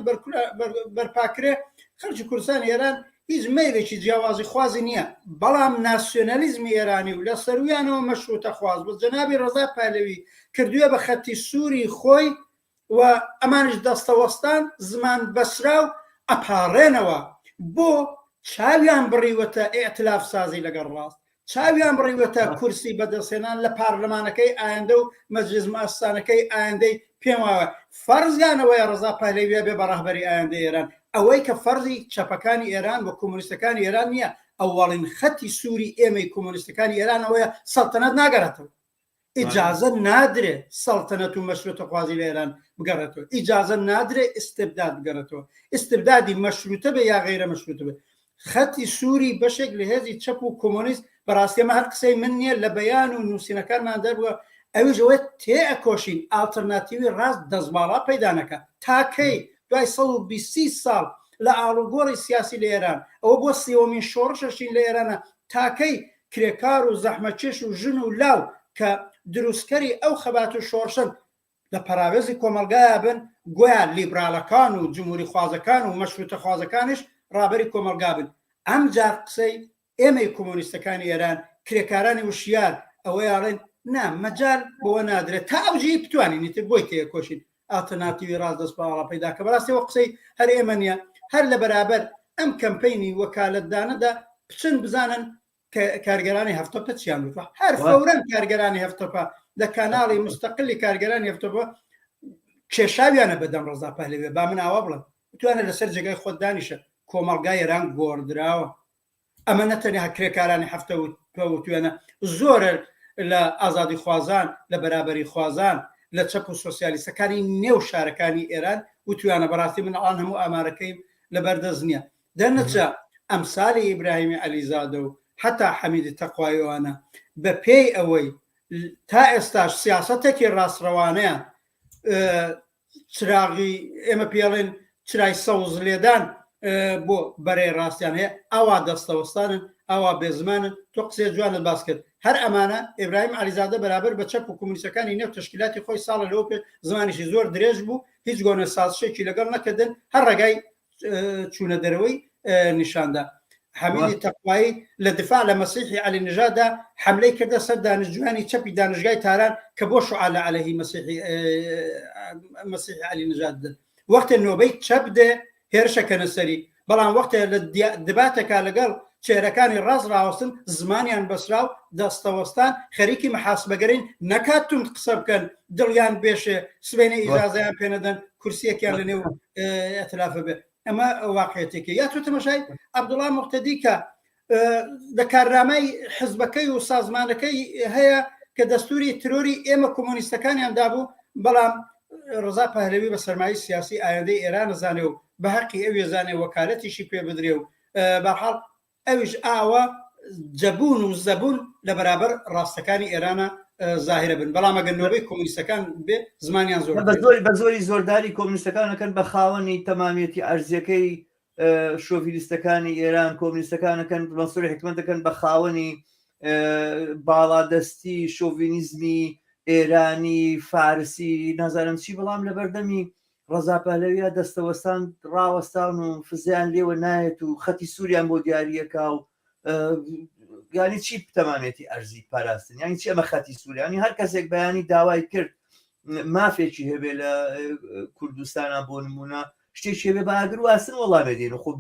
بەرپاکرێ خەڵکی کوردستان ئێران هیچ مەیلێکی جیاوازی خوازی نییە بەڵام ناسیۆنالیزمی ئێرانی و لە سەرویانەوە مەشروتە خواز بە جەنابی ڕەزا پالەوی کردووە بە خەتی سووری خۆی و ئەمانیش دەستەوەستان زمان بەسراو ئەپاڕێنەوە بۆ چاویان بڕیوەتە ئیئتلاف سازی لەگەڵ ڕاست چاویان بڕیوەتە کورسی بەدەستهێنان لە پارلەمانەکەی ئایندە و مەجلیس موئەسسانەکەی ئایندەی پێم وایە فەرزیان ئەوەیە ڕەزا پەهلەویە بێ بە ڕەهبەری ئایندەی ئێران ئەوەی کە فەرزی چەپەکانی ئێران و کۆمۆنیستەکانی ئێران نییە ئەوەڵین خەتی سووری ئێمەی کۆمۆنیستەکانی ئێران ئەوەیە سەڵتەنەت ناگەڕێتەوە ئیجازە نادرێ سەڵتەنەت و مەشروتەخوازی لە ئێران بگەڕێتەوە، ئیجازە نادرێ ئیستبداد بگەڕێتەوە، ئیستبدادی مەشروتە بێ یا غەیرە مەشروتە بێ. خەتی سووری بەشێک لە هێزی چەپ و کۆمۆنیست، بەڕاستی ئەمە هەر قسەی من نییە، لە بەیان و نووسینەکانمان دەربووە، ئەویش ئەوەیە تێئەکۆشین ئاڵترناتیوی ڕاست دەستباڵا پەیدا نەکا. تا کەی؟ دوای 120 ساڵ لە ئاڵوگۆڕی سیاسی لە ئێران، ئەوە بۆ سێوەمین شۆڕشەشین لە ئێرانە، تا کەی کرێکار و زەحمەتکێش و ژن و لاو کە دروستکەری ئەو خەبات و شۆڕشەن لە پەراوێزی کۆمەڵگایا بن، گۆیا لیبرالەکان و جمهوریخوازەکان و مەشروتەخوازەکانیش ڕابەری کۆمەڵگا بن. ئەمجار قسەی ئێمەی کۆمۆنیستەکانی ئێران، کرێکارانی وشیار ئەوەیە ئەڵێن نا مەجال بەوە نادرێت تا ئەو جێی بتوانین ئیتر بۆی تێکۆشین ئاڵتەرناتیوی ڕاست دەست بە ئاڵا پەیدا کە بەڕاستی ئەوە قسەی هەر ئێمە نییە هەر لە بەرابەر ئەم کەمپەینی وەکالەتدانەدا بچن بزانن کارگەرانی هەفتەپە چیان وتوە هەر فەورەن کارگەرانی هەفتەپە لە کاناڵی مستەقلی کارگەرانی هەفتەپە کێشاویانە بەدەم ڕەزا پەهلەویە با من ئاوا بڵێم بتوانە لەسەر جێگای خۆت دانیشە کۆمەڵگای ئێران گۆڕدراوە ئەمە نە تەنیا کرێکارانی هەفتە وتوێنە زۆرە لە ئازادیخوازان لە بەرابەریخوازان لە چەپ و سۆسیالیستەکانی نێو شارەکانی ئێران وتویانە بەڕاستی من ئەڵان هەموو ئامارەکەی لەبەردەست نییە دەرنەچە ئەمسالی ئیبراهیمی عەلیزادە و حەتا حەمیدی تەقواییوانە بە پێی ئەوەی. تا ئێستاش سیاسەتێکی ڕاستڕەوانەیان چراغی ئێمە پێڵێن چرای سەوز لێدان بۆ بەرەی ڕاستیان هەیە ئاوا دەستەوەستانن ئاوا بێزمانن تۆ قسەی جوانت باس کرد هەر ئەمانە ئیبراهیم عەلیزادە بەرابەر بە چەپ و کۆمونیستەکانی نێو تەشکیلاتی خۆی ساڵە لەوە پێ زمانیشی زۆر درێژ بوو هیچ گۆنە سازشێکی لەگەڵ نەکردن هەر ڕێگای چوونە دەرەوەی نیشاندا حەمیدی تەقوایی لە دفاع لە مەسیحی عەلی نژاددا حەملەی کردە سەر دانشجویانی چەپی دانشگای تاران کە بۆ شوعا لە عەلەهی مەسیحی مەسیحی عەلی نژاد دەن وەختێ نۆبەی چەپ دێ هێرشەکەنە سەری بەڵام وەختێ لە دباتێکا لەگەڵ چێرەکانی ڕاست ڕاوەستن زمانیان بەسرا و دەستەوەستان خەریکی محاسبەگەرین نەکات توند قسە بکەن دڵیان بێشێ سبەینێ ئیجازەیان پێنەدەن کورسیەکیان لە نێو ئەتلافە بێ ئەمە واقعەتێکی یا تۆ تەمەشای عەبدوڵا موقتەدی کە لە کارنامەی حزبەکەی و سازمانەکەی هەیە کە دەستوری ترۆری ئێمە کۆمۆنیستەکانیان دابوو بەڵام ڕزا پەهلەوی بە سەرمایەی سیاسی ئایندەی ئێران زانێ و بە هەقی ئەوێ زانێ وەکالەتیشی پێ بدرێ و بەرحاڵ ئەویش ئاوا جەبوون و زەبوون لە بەرابەر ڕاستەکانی ئێرانە زاهرە بن بەڵام ئەگەر نۆبەی کۆمۆنیستەکان بێ زمانیان زۆر بە زۆری زۆرداری کۆمۆنیستەکان ئەکەن بە خاوەنی تەمامیەتی ئەرزیەکەی شۆڤینیستەکانی ئێران کۆمۆنیستەکان ئەکەن مەنسوری حکمەت دەکەن بە خاوەنی باڵادەستی شۆڤینیزمی ئێرانی فارسی نازانم چی بەڵام لە بەردەمی ڕەزا پەهلەویە دەستەوەستان ڕاوەستان و فزیان لێوە نایەت و خەتی سووریان بۆ دیاریەکە و یانی چی تەمامێتی ئەرزی پاراستن یانی چی ئەمە خەتی سووریانی هەر کەسێک بەیانی داوای کرد مافێکی هەبێ لە کوردستانە بۆ نمونە شتێکی هەبێ بە ئاگر واسن وەڵامێ دێن خۆ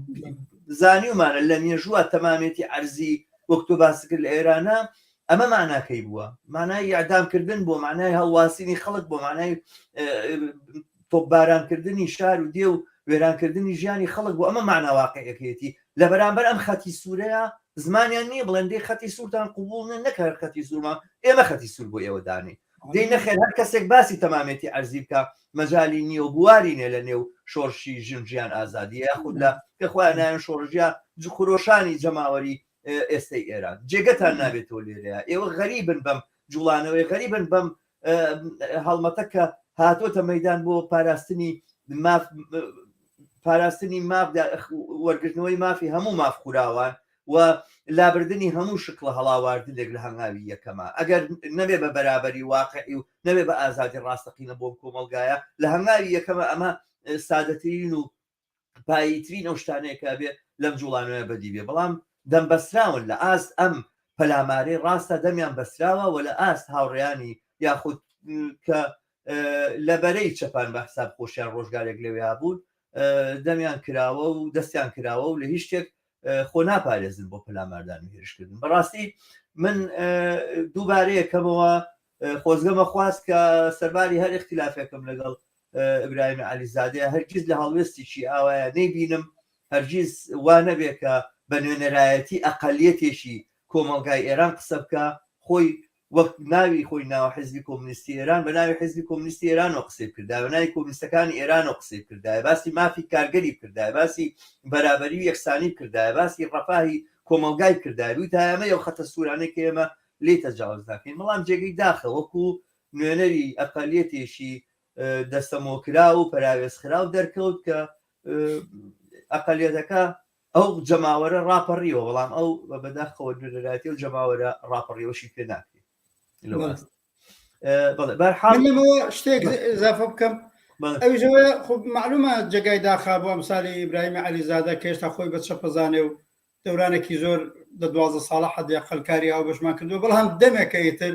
زانیومانە لە مێژووە تەمامێتی ئەرزی وەک تۆ باس کرد لە ئێرانە ئەمە معناکەی بووە مانای یادامکردن بۆ معنای هەڵواسینی خەڵک بۆ معنای تۆپبارانکردنی شار و دێ و وێرانکردنی ژیانی خەڵک بۆ ئەمە مانا واقعیەکەیەتی لە بەرامبەر ئەم خەتی سوورەیە زمانیان نییە بڵێن دەی خەتی سوورتان قبوڵ نیە نەک هەر خەتی سوورمان ئێمە خەتی سوور بۆ ئێوە دانێین دەی نەخێر هەر کەسێک باسی تەمامێتی ئەرزی بکا مەجالی نییە و بواری نیە لە نێو شۆڕشی ژن ژیان ئازادی یاخود لە کە خۆیان نایەن شۆڕشیا خرۆشانی جەماوەری ئێستەی ئێران جێگەتان نابێتەوە لێرەیە ئێوە غەریبن بەم جوڵانەوەی غەریبن بەم هەڵمەتە کە هاتۆتە مەدان بۆ پاراستنی ماف پاراستنی ماف وەرگرتنەوەی مافی هەموو ماف خوراوان و لابردنی هەموو شکڵە هەڵاواردنێک لە هەنگاوی یەکەمە ئەگەر نەبێ بە بەرابەری واقعی و نەبێ بە ئازادی ڕاستەقینە بۆم کۆمەڵگایە لە هەنگاوی یەکەمە ئەمە سادەترین و پاییترین ئەو شتانەیە کە ئەبێ لەم جوڵانەوەیە بەدی بێ بەڵام دەم بەستراون لە ئاست ئەم پەلامارەی ڕاستە دەمیان بەستراوە و لە ئاست هاوڕێیانی یاخود کە لە بەرەی چەپان بە حساب خۆشیان ڕۆژگارێک لەوێ بوون دەمیان کراوە و دەستیان کراوە و لە هیچ شتێک خۆ ناپارێزن بۆ پەلاماردان و هێرشکردن بەڕاستی من دووبارەیەکەمەوە خۆزگەمە خواست کە سەرباری هەر اختلافێکم لەگەڵ ئیبراهیم عەلیزادە هەرگیز لە هەڵوێستێکی ئاوایە نەیبینم هەرگیز وا نەبێ کە بە نوێنەرایەتی ئەقەلیەتێکی کۆمەڵگای ئێران قسە بکا خۆی وەک ناوی خۆی ناوە حزبی کۆمونیستی ئێران بە ناوی حزبی کۆمونیستی ئێرانەوە قسەی بکردایە بە ناوی کۆمونیستەکانی ئێرانەوە قسەی بکردایە باسی مافی کارگەری بکردایە باسی بەرابەری و یەکسانی بکردایە باسی ڕەفاهی کۆمەڵگای بکردایە بوتایە ئەمە ئەو خەتە سوورانەی کە ئێمە لێی تەجاوز ناکەین بەڵام جێگەی داخە وەکو نوێنەری ئەقەلیەتێکی دەستەمۆکراو و پەراوێزخراو دەرکەوت کە ئەقەلیەتەکە ئەو جەماوەرە ڕاپەڕیوە بەڵام ئەو بە بەداخەوە نوێنەرایەتی ئەو جەماوەرە ڕاپەڕیوەشی پێ ناکرێت شتێک ئضافە بکەم ئەویشەوە خب معلومە جێگای داخا بۆ ئەمسالی ئیبراهیمی عەلیزادە کە هێشتا خۆی بە چەپەزانێ و دەورانێکی زۆر لە 12 ساڵە حەدی ئەقل کاری هاوبەشمان کردووە بەڵام دەمێکە ئیتر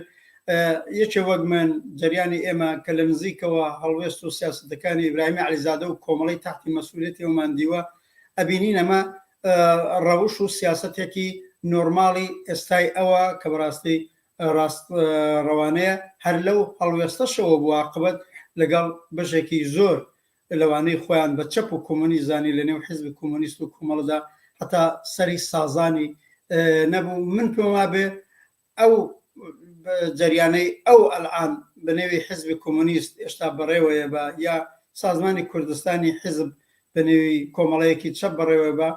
یەکێ وەک من جەریانی ئێمە کە لە نزیکەوە هەڵوێست و سیاسەتەکانی ئیبراهیمی عەلیزادە و کۆمەڵەی تەحتی مەسئولیەتی ئەومان دیوە ئەبینین ئەمە ڕەوش و سیاسەتێکی نۆرماڵی ئێستای ئەوە کە بەڕاستی ڕاست ڕەوانەیە هەر لەو هەڵوێستەشەوە بوو عاقبەت لەگەڵ بەشێکی زۆر لەوانەی خۆیان بە چەپ و کۆمۆنیست زانی لە نێو حیزبی کۆمۆنیست و کۆمەڵەدا هەتا سەری سازانی نەبوو من پێم وابێ ئەو جەریانەی ئەو ئەلعان بە نێوی حیزبی کۆمۆنیست ئێشتا بەڕێوەیە بە یا سازمانی کوردستانی حیزب بە نێوی کۆمەڵەیەکی چەپ بەڕێوە بە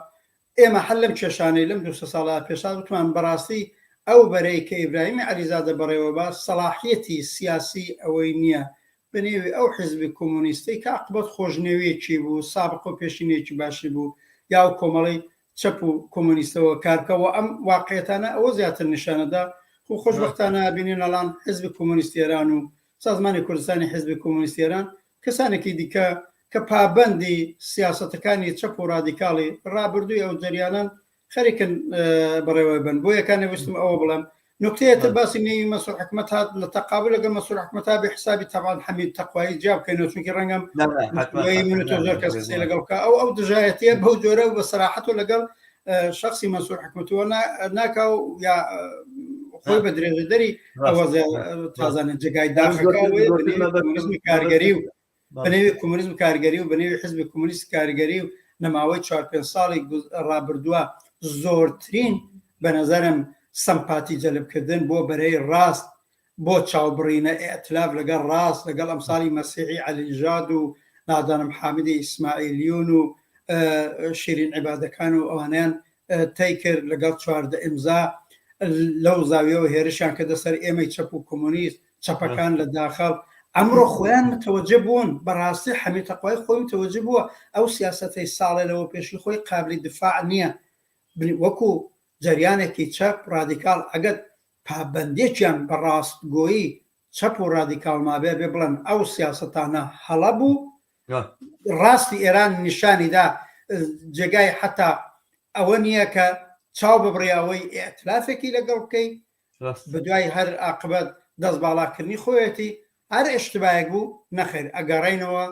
ئێمە هەر لەم کێشانەی لەم دوو سێ ساڵە پێشا وتمان بەڕاستی ئەو بەرەی کە ئیبراهیمی عەلیزادە بەڕێوە با سەڵاحیەتی سیاسی ئەوەی نییە بە نێوی ئەو حیزبی کۆمۆنیستەی کە عاقبەت خۆشنێویەکی بوو، سابقە و پێشینەیەکی باشی بوو یا ئەو کۆمەڵەی چەپ و کۆمۆنیستەوە کار بکا و ئەم واقعیەتانە ئەوە زیاتر نیشانەدا خۆ خۆشبەختانە ئەبینین ئەڵان حیزبی کۆمۆنیستی ئێران و سازمانی کوردستانی حیزبی کۆمۆنیستی ئێران کەسانێکی دیکە کە پابەندی سیاسەتەکانی چەپ و ڕادیکاڵی ڕابردووی ئەو جەریانەن خەریکن بەڕێوە بن بۆ یەکانێ ویستم ئەوە بڵێم نکتەیە تر باسی نێوی مەسرور حکمەت هات لە تەقابل لەگەڵ مەسرور حکمەت بێ حسابی تەبان حەمید تەقوایی جیا بکەینەوە چونکی ڕەنگەم من تۆ زۆر کەس قسەی لەگەڵ بکە ئەو ئەو دژایەتیە بەو جۆرە و بە سەراحەت و لەگەڵ شخصی مەسرور حکمەتەوە ناکا و یا خۆی بە درێژەدەری ئەوە تازانە جێگای داخەکە کارگەری و بە نێوی کۆمۆنیزم کارگەری و بە نێوی حزبی کۆمۆنیست کارگەری و لە ماوەی چوار پێنج ساڵی ڕابردووە زۆرترین بە نەزەرم سەمپاتی جەلبکردن بۆ بەرەی ڕاست بۆ چاوبڕینە ئیئتلاف لەگەڵ ڕاست لەگەڵ ئەمساڵی مەسیحی عەلینژاد و نازانم حامدی ئیسماعیلیون و شیرین عیبادەکان و ئەوانەیان تەی کرد لەگەڵ 14 ئیمزا لەو زاویەوە هێرشیان کردە سەر ئێمەی چەپ و کۆمۆنیست چەپەکان لە داخڵ ئەمڕۆ خۆیان متەوەجە بوون بەڕاستی حەمید تەقوای خۆی متەوەجە بووە ئەو سیاسەتەی ساڵێ لەوە پێشی خۆی قابلی دفاع نییە وەکو جەریانێکی چەپ ڕادیکاڵ ئەگەر پابەندێکیان بە ڕاستگۆیی چەپ و ڕادیکاڵ مابێ بێ بڵێن ئەو سیاسەتانە هەڵە بوو ڕاستی ئێران نیشانی دا جێگای حتا ئەوە نییە کە چاو ببڕی ئەوەی ئیئتلافێکی لەگەڵ بکەی بەدوای هەر ئاقبەت دەست باڵاکردنی خۆیەتی هەر ئیشتبایەک بوو نەخێر ئەگەڕێینەوە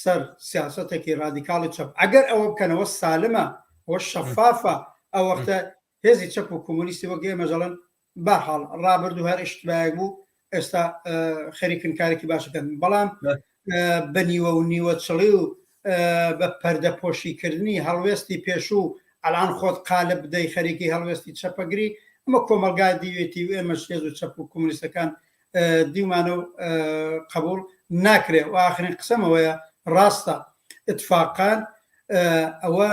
سەر سیاسەتێکی ڕادیکاڵی چەپ ئەگەر ئەوە بکەنەوە سالمە ئەوە شەفافە ئەو وەختە هێزی چەپ و کۆمۆنیستی وەک ئێمەش ئەڵێن بەرحاڵ ڕابردوو هەر ئیشتبایەک بوو ئێستا خەریکن کارێکی باش بکەن بەڵام بە نیوە و نیوە چڵی و بە پەردەپۆشیکردنی هەڵوێستی پێشوو ئەلان خۆت قالب بدەی خەریکی هەڵوێستی چەپەگری ئەمە کۆمەڵگا دیوێتی و ئێمەش هێز و چەپ و کۆمۆنیستەکان دیومانە و قبوڵ ناکرێ و ئاخرین قسەمەوەیە ڕاستە اتفاقان ئەوە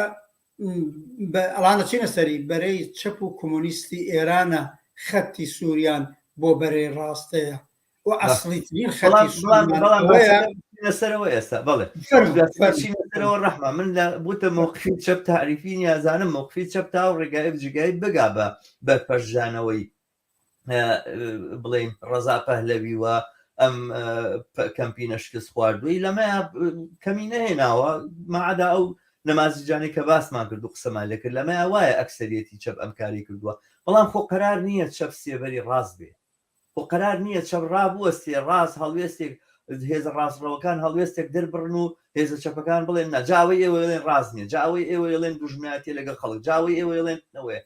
ئەڵان دەچینە سەری بەرەی چەپ و کۆمۆنیستی ئێرانە خەتی سووریان بۆ بەرەی ڕاستەیە و ئەسڵیترین خەتی سووریان سەرەوە ئێستا بەڵێ سەرەوە ڕەحمە من لە بوتە مۆقفی چەپ تاریفی نیازانم مۆقفی چەپ تا و ڕێگای جگای بگا بە بەرپەرچدانەوەی بڵێین ڕەزا پەهلەوی و ئەم کەمپینە شکست خواردووی لەمەیا کەمی نەهێناوە ماعدا ئەو نەمازیجانەی کە باسمان کرد و قسەمان لێ کرد لەمەیا وایە ئەکسەریەتی چەپ ئەم کاری کردووە بەڵام خۆ قەرار نییە چەپ سێبەری ڕاست بێ خۆ قەرار نییە چەپ ڕابوەستێ ڕاست هەڵوێستێک هێزە ڕاستڕەوەکان هەڵوێستێک دەربڕن و هێزە چەپەکان بڵێن نا جا ئەوەی ئێوە ئەڵێن ڕاست نییە جا ئەوەی ئێوە ئەڵێن دوژمنایەتیە لەگەڵ خەڵک جا ئەوەی ئێوە ئەڵێن ئەوەیە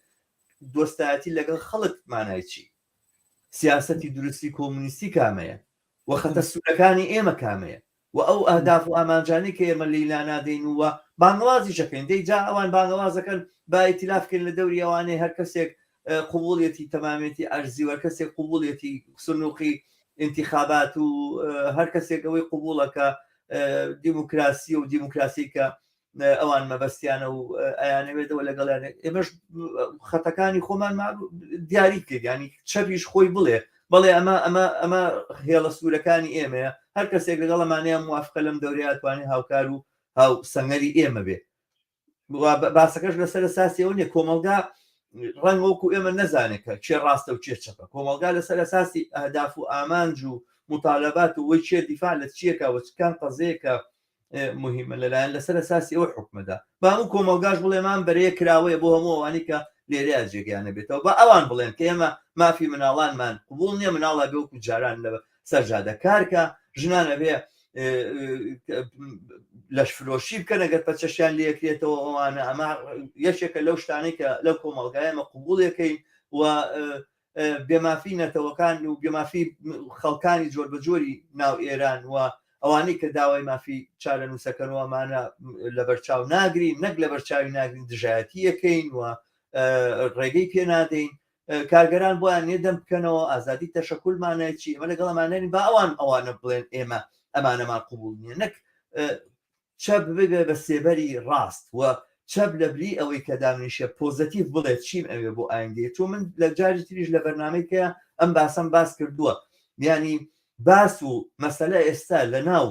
دۆستایەتی لەگەڵ خەڵک مانای چی؟ سیاسەتی دروستی کۆمونیستی کامەیە؟ و خەتە سوورەکانی ئێمە کامەیە؟ و ئەو ئەهداف و ئامانجانەی کە ئێمە لێی لانادەین و بانگەوازیش ئەکەین، دەی جا ئەوان بانگەواز ئەکەن با ئیتیلاف بکەین لە دەوری ئەوانەی هەر کەسێک قبوڵیەتی تەمامێتی ئەرزی و هەر کەسێک قبوڵیەتی سنوقی ئینتیخابات و هەر کەسێک ئەوەی قبوڵە کە دیموکراسی و دیموکراسی کە ئەوان مەبەستیانە و ئەیانەوێتەوە لەگەڵیان ئێمەش خەتەکانی خۆمان دیاری کرد ینی چەپیش خۆی بڵێ بەڵێ ئەمە ئەمە ئەمە هێڵە سوورەکانی ئێمەیە هەر کەسێک لەگەڵ ئەمانەیە موافقە لەم دەورەیە توانێت هاوکار و هاو سەنگەری ئێمە بێ باسەکەش لەسەر ئەساسی ئەوە نیە کۆمەڵگا ڕەنگ وەکو ئێمە نەزانێت کە کێ ڕاستە و کێ چەپە کۆمەڵگا لەسەر ئەساسی ئەهداف و ئامانج و مطالبات و وەی کێ دیفاع لە چیەکە و چکان قەزەیەکە مهمە لەلایەن لەسەر ئەساسی ئەوە حکومەدا با هەموو کۆمەڵگاش بڵێ مان بەرەیە کراوەیە بۆ هەموو ئەوانەی کە لێرەیە جێگەیان نەبێتەوە با ئەوان بڵێن کە ئێمە مافی مناڵانمان قبوڵ نییە مناڵە بێ وەکو جاران لە سەرجادە کارکە ژنان ئەبێ لەشفرۆشی بکەن ئەگەر پەچەشیان لێکرێتەوە ئەوانە ئەمە یەکێکە لەو شتانەی کە لەو کۆمەڵگایە ئێمە قبوڵیەکەین و بێمافی نەتەوەکان و بێمافی خەڵکانی جۆر بە جۆری ناو ئێران و ئەوانەی کە داوای مافی چارەنووسەکەن و ئەمانە لەبەرچاو ناگرین نەک لەبەرچاوی ناگرین دژایەتیەکەین و ڕێگەی پێ نادەین کارگەران بۆیان نیە دەم بکەنەوە ئازادی تەشەکول مانای چی ئەمە لەگەڵ ئەمانەین با ئەوان ئەوانە بڵێن ئێمە ئەمانەمان قبوڵ نییە نەک چەپ ببێ بە سێبەری ڕاست و چەپ لەبری ئەوەی کە دامنیشێ پۆزەتیڤ بڵێ چیم ئەوێ بۆ ئایندەیە چۆن من لە جاری تریش لە بەرنامەی کە ئەم باسەم باس کردووە یانی باس و مەسەلە ئێستا لە ناو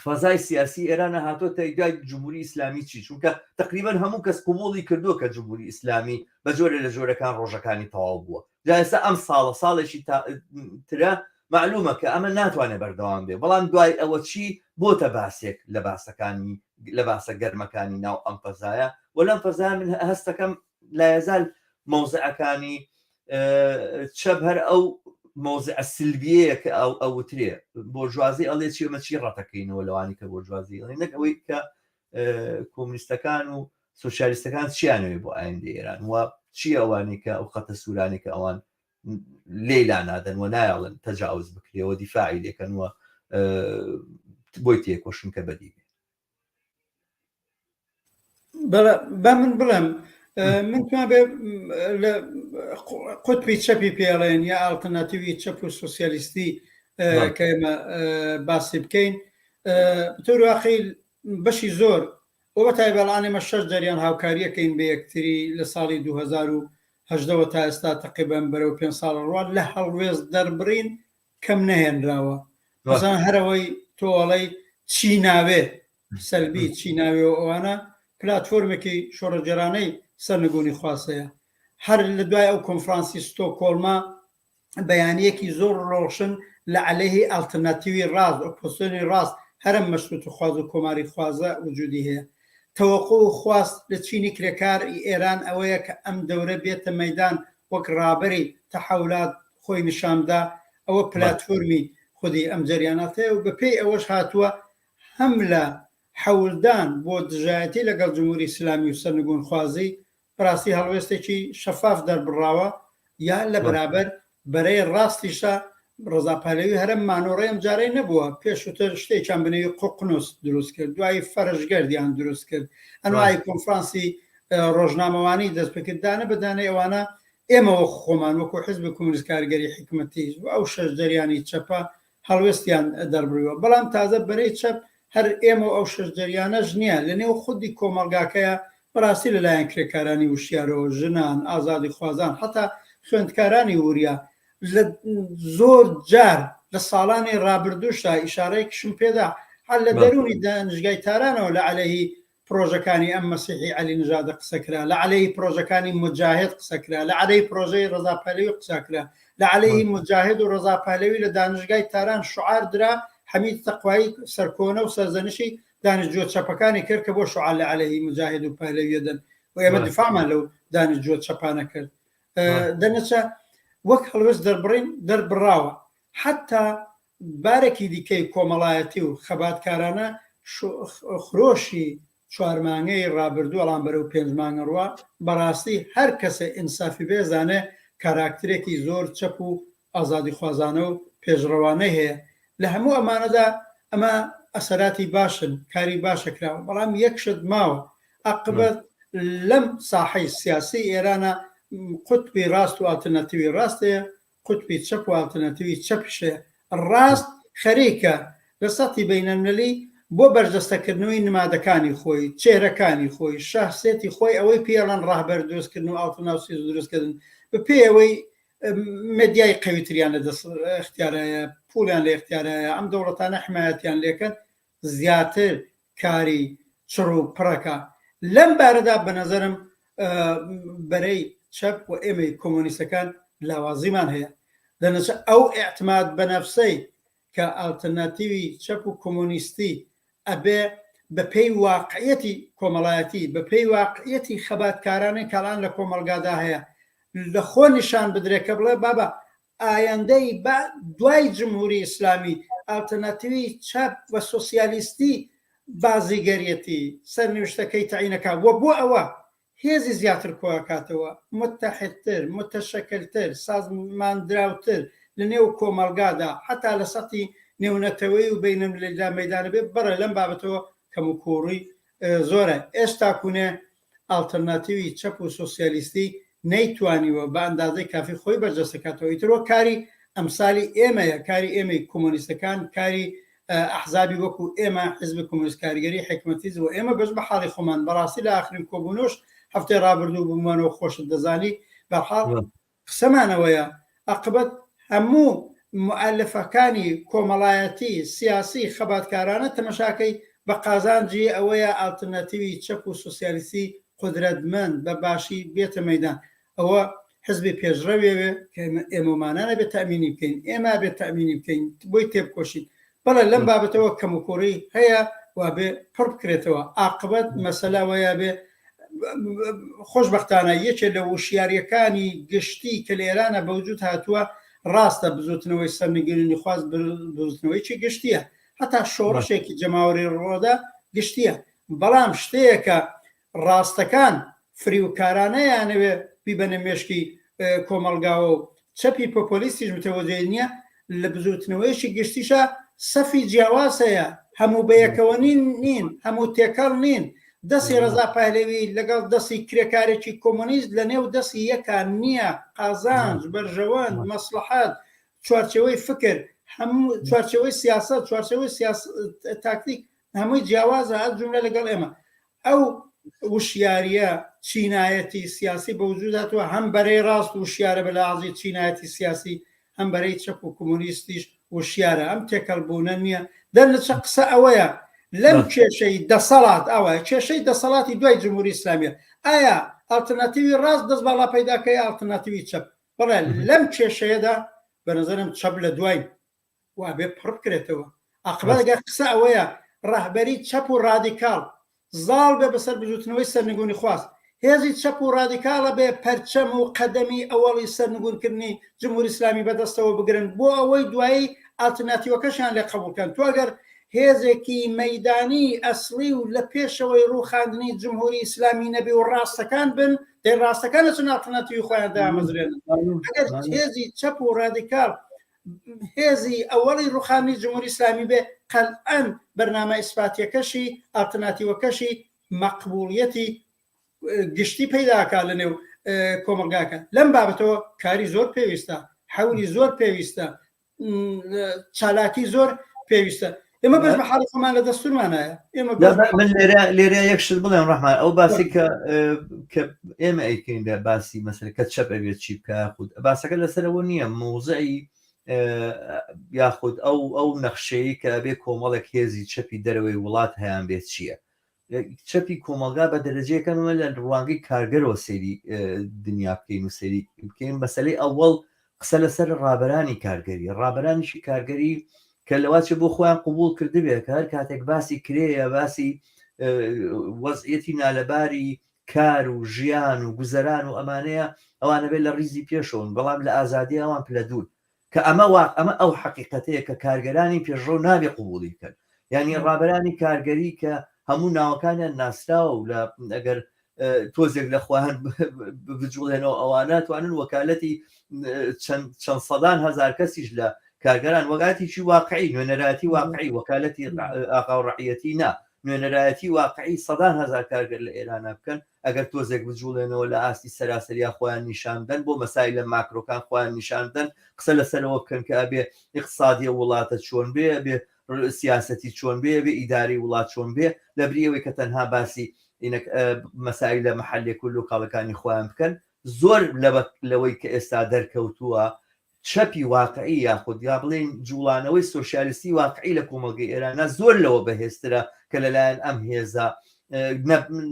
فەزای سیاسی ئێرانە هاتۆتە دوای جمهوری ئیسلامی چی چونکە تقریبا هەموو کەس قوبوڵی کردووە کە جمهوری ئیسلامی بە جۆرە لە جۆرەکان ڕۆژەکانی تەواو بووە جا ئێستا ئەم ساڵە ساڵێکی ترە معلومە کە ئەمە ناتوانێت بەردەوام بێ بەڵام دوای ئەوە چی بۆتە باسێک لە باسەکانی لە باسە گەرمەکانی ناو ئەم فەزایە و لەم فەزای من هەستەکەم لایەزال مەوزعەکانی چەپ هەر ئەو مەوزعە سلبیەیە کە ئەو ئەوترێ بۆرژوازی ئەڵێ چی ئەمە چی ڕەتەکەینەوە لەوانی کە بۆرژوازی ئەڵێ نەک ئەوەی کە کۆمونیستەکان و سوسیالیستەکان چیانەوێ بۆ ئایندە ئێران و چی ئەوانی کە ئەو خەتە سوورانی کە ئەوان لێی لا نادەن و نایەڵن تەجاوز بکرێەوە دیفاعی لێکەن و بۆی تێکۆشن کە بەدی بێ. بەڵێ با من بڵێم من پێم بێ لە قوتبی چەپی پێڵێن یا ئاڵتەرناتیوی چەپ و سوسیالیستی کە ئێمە باسی بکەین بەتۆر واقعی بەشی زۆر و بە تایبەت ئەڵان ئێمە شەش جەریان هاوکاریەکەین بە یەکتری لە ساڵی 2018ەوە تا ئێستا تقریبا بەرەو پێ ساڵ ڕوات لە هەڵوێست دەربڕین کەم نەهێنراوە مەسەلەن هەر ئەوەی تۆ ئەڵێی چی ناوێ سەلبی چی ناوێ و ئەوانە پلاتفۆرمێکی شۆڕشگێڕانەی سەرنگونی خواستەیە هەر لە دوای ئەو کۆنفرانسی ستۆکۆڵما بەیانیەکی زۆر ڕۆشن لە عەلەیهی ئەڵتەرناتیوی ڕاست ئۆپۆزسیۆنی ڕاست هەرم مەشروتەخواز و کۆماری خوازە وجودی هەیە تەوەقو و خواست لە چینی کرێکار ی ئێران ئەوەیە کە ئەم دەورە بێتە مەیدان وەک ڕابەری تەحەولات خۆی نیشان بدا، ئەوە پلاتفۆرمی خودی ئەم جەریاناتەیە و بەپێی ئەوەش هاتووە هەم لە حەولدان بۆ دژایەتی لەگەڵ جمهوری ئیسلامی و سەرنگوونخوازی بەراستی هەڵوێستێکی شەفاف دەربڕاوە یا لە بەرابەر بەرەی ڕاستیشا ڕەزا پەهلەوی هەرەم مانۆڕی ئەم جارەی نەبووە، پێشووتر شتێکیان بە نێوی قوقنوس دروست کرد، دوایی فەرشگەردیان دروست کرد، ئەنوای کۆنفرانسی ڕۆژنامەوانی دەست پێ کرد، دانە بە دانەی ئەوانە ئێمە وەک خۆمان وەکو حزبی کۆمۆنیست کارگەری حیکمەتی و ئەو شەش جەریانی چەپە هەڵوێستیان دەربڕیوە، بەڵام تازە بەرەی چەپ هەر ئێمە و ئەو شەش جەریانەش نییە، لە نێو خودی کۆمەڵگاکەیا بەڕاستی لە لایەن کرێکارانی وشیارەوە، ژنان، ئازادیخوازان، حەتا خوێندکارانی وریا لە زۆر جار لە ساڵانی ڕابردووشدا ئیشارەیەکیشم پێدا هەر لە دەروونی دانشگای تارانەوە لە عەلەیهی پرۆژەکانی ئەم مەسیحی عەلی نژادە قسە کرا، لە عەلەیهی پرۆژەکانی موجاهێد قسە کرا، لە عەلەیهی پرۆژەی ڕەزا پەهلەوی قسە کرا، لە عەلەیهی موجاهێد و ڕەزا پەهلەوی لە دانشگای تاران شوعار درا، حەمید تەقوایی سەرکۆنە و سەرزەنشی دانشجووە چەپەکانی کرد کە بۆ شوعار لە عەلەیهی موجاهێد و پەهلەویە دەن و ئێمە دیفاعمان لەو دانشجووە چەپانە کرد. دەرنەچە وەک هەڵوێست دەربڕین دەربڕاوە. حەتتا بارێکی دیکەی کۆمەڵایەتی و خەباتکارانە خرۆشی چوارمانگەی ڕابردوو ئەڵان بەرەو پێنج مانگە ڕوا، بەڕاستی هەر کەسێ ئینسافی بێ زانێ کاراکترێکی زۆر چەپ و ئازادیخوازانە و پێشڕەوانەی هەیە لە هەموو ئەمانەدا ئەمە ئەسەراتی باشن کاری باشە کراوە بەڵام یەک شت ماوە ئاقبەت لەم ساحەی سیاسی ئێرانە قوتبی ڕاست و ئالترناتیوی ڕاست هەیە قوتبی چەپ و ئالترناتیوی چەپیش هەیە. ڕاست خەریکە لە سەتحی بەینەلملەلی بۆ بەرجەستەکردنەوەی نمادەکانی خۆی، چێهرەکانی خۆی، شەهسێتی خۆی ئەوەی پێی ئەڵێن ڕەهبەر دروستکردن و ئاڵترناتیو دروستکردن بە پێی ئەوەی مێدیای قەویتریان لە دەست ئیختیارایە، پووڵیان لە ئیختیارایە، ئەم دەوڵەتانە حمایەتیان لێکەن زیاتر کاری چڕ و پڕەکە. لەم بارەدا بە نەزەرم بەرەی چەپ و ئێمەی کۆمۆنیستەکان لاوازیمان هەیە. دەنەچە ئەو ئیعتماد بە نەفسەی کە ئالترناتیوی چەپ و کۆمۆنیستی ئەبێ بە پێی واقعیەتی کۆمەڵایەتی، بە پێی واقعیەتی خەباتکارانەی کە ئەلان لە کۆمەڵگادا هەیە لە خۆ نیشان بدرێ کە بڵێ بابە ئایەندەی بە دوای جمهوری ئیسلامی ئالترناتیوی چەپ و سۆسیالیستی بازیگەریەتی سەرنویشتەکەی تەعینەکا و بۆ ئەوە هێزی زیاتر کۆئەکاتەوە، متحدتر، متشکلتر، سازماندراوتر لە نێو کۆمەڵگادا حەتا لە سەتی نێونەتەوەیی و بەینەلملەلیدا مەیدانە بێ بەڵێ لەم بابەتەوە کەموکووڕی زۆرە ئێستاکوونێ ئاڵترناتیوی چەپ و سۆسیالیستی نەیتوانیوە بە ئەندازەی کافی خۆی بەرجەستە کاتەوە ئیتر وەک کاری ئەمسالی ئێمەیە کاری ئێمەی کۆمۆنیستەکان کاری. ئەحزابی وەکو ئێمە حزب کۆمۆنیست کارگەری حکمەتیز و ئێمە بەش بە حاڵی خۆمان بەڕاستی لە ئاخرین کۆبوونەوەش هەفتەی ڕابردوو بوومانەوە خۆشت دەزانی بەرحاڵ قسەمان ئەوەیە ئەقبەت هەموو موئەلفەکانی کۆمەڵایەتی، سیاسی، خەباتکارانە تەمەشاکەی بە قازانجی ئەوەیە ئالترناتیوی چەپ و سۆسیالیستی قودرەتمەند بە باشی بێتە مەیدان. ئەوە حزبی پێشڕەویەوێ کە ئێمەومانان ئەبێ تەئمینی بکەین، ئێمە ئەبێ تەئمینی بکەین، بۆی تێبکۆشین. بەڵێ لەم بابەتەوە کەموکوڕی هەیە و ئەبێ پڕ بکرێتەوە. ئاقبەت مەسەلە ئەوەیە ئەبێ خۆشبەختانە یەکێ لە وشیاریەکانی گشتی کە لە ئێرانە بەوجود هاتووە ڕاستە بزوتنەوەی سەرنگونی خواست بزوتنەوەیکی گشتیە هەتا شۆڕشێکی جەماوەری ڕۆدا گشتیە بەڵام شتەیەکە ڕاستەکان فریوکارانە یانەوێ بیبەنە مێشکی کۆمەڵگاوە و چەپی پۆپۆلیستیش متەوەجێ نییە، لە بزووتنەوەیەکی گشتیشا سەفی جیاواز هەیە، هەموو بەیەکەوە نین نین، هەموو تێکەڵ نین، دەستی ڕەزا پەهلەوی لەگەڵ دەستی کرێکارێکی کۆمۆنیست لە نێو دەستی یەکا نییە، قازانج، بەرژەوەند، مەسڵەحەت، چوارچێوەی فکر، هەموو چوارچێوەی سیاسەت، چوارچێوەی سیاس تاکتیک هەمووی جیاوازە، ئەز جوملە لەگەڵ ئێمە. ئەو وشیاریە چینایەتی سیاسی بە وجود هاتووە هەم بەرەی ڕاست وشیارە بە لەحازی چینایەتی سیاسی هەم بەرەی چەپ و کۆمۆنیستیش وشیارە ئەم تێکەڵ بوونە نییە دەرنەچە قسە ئەوەیە لەم کێشەی دەسەڵات ئەوە کێشەی دەسەڵاتی دوای جمهوری ئیسلامیە ئایا ئەڵتەرناتیوی ڕاست دەست باڵا پەیداکەی ئەڵتەرناتیوی چەپ بەڵێ لەم کێشەیەدا بە نظرم چەپ لە دوای و ئەبێ پڕ بکرێتەوە. عاقبەت گەر قسە ئەوەیە ڕەهبەری چەپ و ڕادیکاڵ زاڵ بێ بەسەر بزووتنەوەی سەرنگونیخواز، هێزی چەپ و ڕادیکاڵ ئەبێ پەرچەم و قەدەمی ئەوەڵی سەرنگونکردنی جمهوری ئیسلامی بەدەستەوە بگرن بۆ ئەوەی دوایی ئالترناتیوەکەشیان لێ قەبوڵ کەن. تۆ ئەگەر هێزێکی مەیدانی ئەسڵی و لە پێشەوەی ڕووخاندنی جمهوری ئیسلامی نەبی و ڕاستەکان بن، دەی ڕاستەکان ئەچن ئالترناتیوی خۆیان دامەزرێنن. ئەگەر هێزی چەپ و ڕادیکاڵ هێزی ئەوەڵی ڕوخانی جمهوری ئیسلامی بێ قەلعەن بەرنامە ئیسپاتیەکەشی ئالترناتیوەکەشی مەقبولیەتی گشتی پەیداکا لە نێو کۆمەڵگاکە لەم بابەتەوە کاری زۆر پێویستە حەولی زۆر پێویستە چالاکی زۆر پێویستە ئێمە بەس بە حاڵی خۆمان لە دەستورمانایە ئێمە من لێرە لێرە یەک شت بڵێم ڕەحمان ئەو باسی کە کە ئێمە ئەیکەین لە باسی مەسەر کە چەپ ئەوێت چی بکە خود باسەکە لەسەرەوە نییە مۆزعی یاخود ئەو ئەو نەخشەیە کە ئەبێ کۆمەڵێک هێزی چەپی دەرەوەی وڵات هەیان بێت چییە چەپی کۆمەڵگا بە دەرەجەیەکەم ئەمە لە ڕوانگەی کارگەرەوە سەیری دنیا بکەین و سەیری بکەین مەسەلەی ئەوەڵ قسە لەسەر ڕابەرانی کارگەری ڕابەرانیشی کارگەری کە لەواچێ بۆ خۆیان قوبول کردبێ کە هەر کاتێک باسی کرێیە باسی وەزعەتی نالەباری کار و ژیان و گوزەران و ئەمانەیە ئەوانە بێت لە ڕیزی پێشەوەن بەڵام لە ئازادی ئەوان پلە دوون کە ئەمە واق ئەمە ئەو حەقیقەتەیە کە کارگەرانی پێشڕەو نابێ قبوڵی بکەن یانی ڕابەرانی کارگەری کە هەموو ناوەکانیان ناسراوە و لە ئەگەر تۆزێک لە خۆیان بجوڵێنەوە ئەوانە توانن وەکالەتی چەند سەدان هەزار کەسیش لە کارگەران وەگاتێکی واقعی نوێنەرایەتی واقعی وەکالەتی ئاغا و ڕعیەتی نا نوێنەرایەتی واقعی سەدان هەزار کارگەر لە ئێرانە بکەن ئەگەر تۆزێک بجوڵێنەوە لە ئاستی سەراسەریا خۆیان نیشان بدەن بۆ مەسایلە ماکرۆکان خۆیان نیشان بدەن قسە لەسەرەوە بکەن کە ئەبێ ئیقتسادی ئەو وڵاتە چۆن بێ ئەبێ سیاسەتی چۆن بێ ئەبێ ئیدارەی وڵات چۆن بێ لەبری ئەوەی کە تەنها باسی مەسایلە مەحەلێک و لۆکاڵەکانی خۆیان بکەن زۆر لەوەی کە ئێستا دەرکەوتووە چەپی واقعی یاخود یا بڵێین جوڵانەوەی سۆسیالیستی واقعی لە کۆمەڵگەی ئێرانە زۆر لەوە بەهێزترە کە لەلایەن ئەم هێزە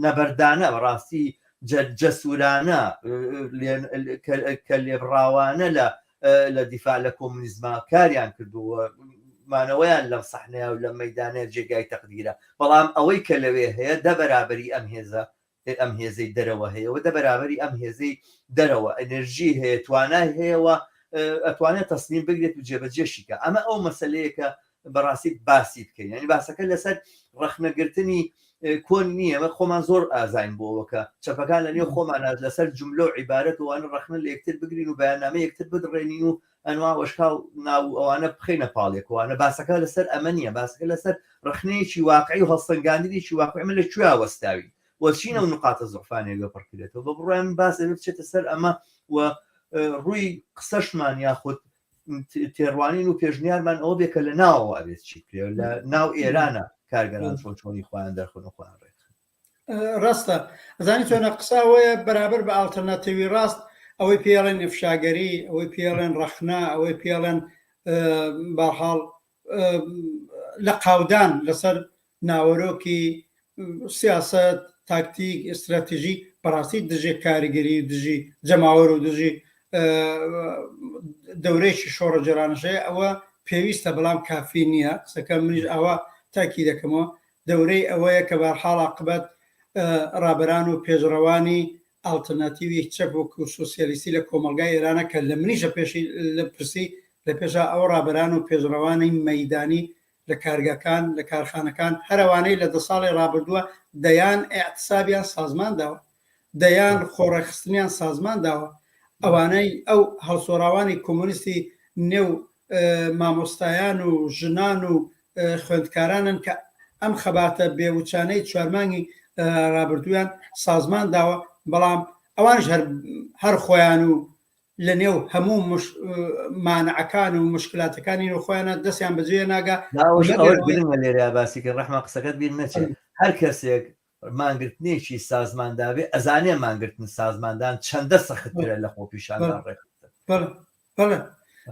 نەبەردانە بەڕاستی جەسورانە کە لێبڕاوانە لە لە دیفاع لە کۆمونیزما کاریان کردووە مانەوەیان لەم سەحنەیە و لەم مەدانەیە جێگای تەقدیرە بەڵام ئەوەی کە لەوێ هەیە دە بەرابەری ئەم هێزە ئەم هێزەی دەرەوە هەیە و دە بەرابەری ئەم هێزەی دەرەوە ئەنرژی هەیە توانای هەیە و ئەتوانێت تەسمیم بگرێت و جێبەجێشی کە ئەمە ئەو مەسلەیە کە بەڕاستی باسی بکەین ینی باسەکە لەسەر ڕەخنەگرتنی کۆن نییە مە خۆمان زۆر ئازاین بۆەوە کە چەپەکان لە نێو خۆمان لەسەر جملە و عیبارەت وانە ڕەخنە لە یەکتر بگرین و بەیاننامە یەکتر بدڕێنین و ئەنوا وەشکاڵ ناو ئەوانە بخەینە پاڵێکوانە باسەکە لەسەر ئەمە نییە باسەکە لەسەر ڕەخنەیەکی واقعی و هەڵسەنگاندنێکی واقعی ئەمە لە کوێ وەستاوین و چینە و نقاتە زعفانێک بە پڕکرێتەوە بە بڕوای من باس ئەبێ بچێتە سەر ئەمە و ڕووی قسەشمان یاخود. تێڕوانین و پێشنیارمان ئەوە بێ کە لە ناوەوە ئەبێت چی بکرێ لە ناو ئێرانە کارگەران چۆن چۆنی خۆیان دەرخن و خۆیان ڕێکخن. ڕاستە ئەزانی چۆنە قسە ئەوەیە بەرابەر بە ئاڵتەرناتیوی ڕاست ئەوەی پێڵێن ئفشاگەری ئەوەی پێڵێن ڕەخنە ئەوەی پێڵێن بەرحاڵ لە قاودان لەسەر ناوەرۆکی سیاسەت، تاکتیک، ئیستراتیژی بەڕاستی دژی کاریگەری و دژی جەماوەر و دژی دەورەیەکی شۆڕەگێڕانەش هەیە، ئەوە پێویستە بەڵام کافی نییە، قسەکە منیش ئاوا تاکی دەکەمەوە، دەورەی ئەوەیە کە بەرحاڵ عاقبەت ڕابەران و پێشڕەوانی ئاڵترناتیوی چەپ وەکو سۆسیالیستی لە کۆمەڵگای ئێرانە کە لە منیشە پێشی لە پرسی لە پێشا ئەو ڕابەران و پێشڕەوانی مەیدانی لە کارگەکان، لە کارخانەکان، هەر ئەوانەی لە دە ساڵی ڕابردووە دەیان ئیعتسابیان سازمان داوە، دەیان خۆڕێکخستنیان سازمان داوە، ئەوانەی ئەو هەڵسۆڕاوانی کۆمۆنیستی نێو مامۆستایان و ژنان و خوێندکارانن کە ئەم خەباتە بێ وچانەی چوارمانگی ڕابردوویان سازمان داوە، بەڵام ئەوانیش هەر هەر خۆیان و لە نێو هەموو مش مانعەکان و مشکلاتەکانی نێو خۆیانە دەستیان بەجێ ناگا. ئەوەش ئەوەش گرنگە لێرە باسی کەین ڕەحمان قسەکەت بیر نەچێ هەر کەسێک مانگرتنێکی سازمان دابێ ئەزانێ مانگرتن سازماندان چەندە سەختترە لە خۆپیشاندان ڕێکخستن. بەڵێ بەڵێ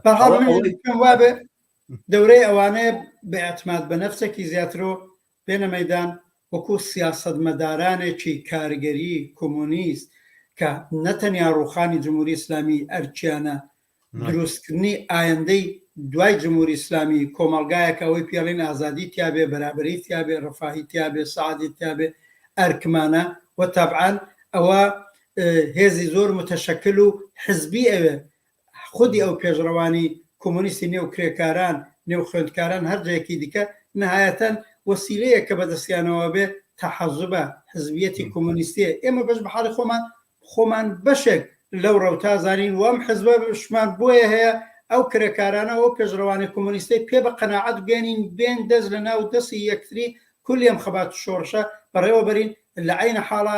بەرحاڵ من پێم وابێ دەورەی ئەوانەیە بە ئیعتماد بە نەفسێکی زیاترۆ بێنە مەیدان وەکو سیاسەتمەدارانێکی کارگەری کۆمۆنیست کە نەتەنیا ڕووخانی جمهوری ئیسلامی ئەرکیانە، دروستکردنی ئایندەی دوای جمهوری ئیسلامی، کۆمەڵگایەک ئەوەی پێڵین ئازادی تیابێ، بەرابەری تیابێ، ڕەفاهی تیابێ، سەعادی تیابێ ئەرکمانە و تەبعەن ئەوە هێزی زۆر متەشەکل و حزبی ئەوێ خودی ئەو پێشڕەوانی کۆمۆنیستی نێو کرێکاران، نێو خوێندکاران هەر جێیەکی دیکە، نەهایەتەن وەسیلەیەک کە بەدەستیانەوە بێ تەحەزوبە، حزبیەتی کۆمۆنیستییە. ئێمە بەش بە حاڵی خۆمان، خۆمان بەشێک لەو ڕەوتە زانین و ئەم حزبەشمان بۆیە هەیە ئەو کرێکارانە و ئەو پێشڕەوانی کۆمۆنیستەی پێ بە قەناعەت بگەیەنین بێن دەست لە ناو دەستی یەکتری کولی ئەم خەبات و شۆڕشە بەڕێوە بەرین، لە عەینە حاڵا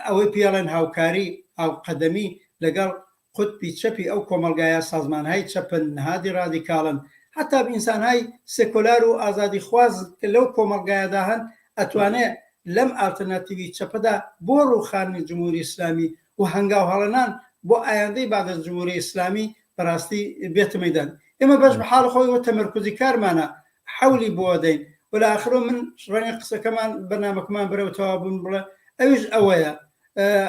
ئەوەی پێڵێن هاوکاری، هاوقەدەمی لەگەڵ قوتبی چەپی ئەو کۆمەڵگایە سازمانهای چەپن، نهادی ڕادیکاڵن، حەتا ئینسانهای سێکۆلار و ئازادیخواز کە لەو کۆمەڵگایەدا هەن ئەتوانێ لەم ئالترناتیوی چەپەدا بۆ ڕووخاننی جمهوری ئیسلامی و هەنگاو هەڵەنان بۆ ئایندەی بعد از جمهوری ئیسلامی بەڕاستی بێتە مەیدان. ئێمە بەش بە حاڵ خۆی وە تەمەرکوزی کارمانە حەولی بۆ ئەدەین و لە ئاخرەوە من ڕەنگە قسەکەمان بەرنامەکەمان بەرەو تەواو بوون بڵێ ئەویش ئەوەیە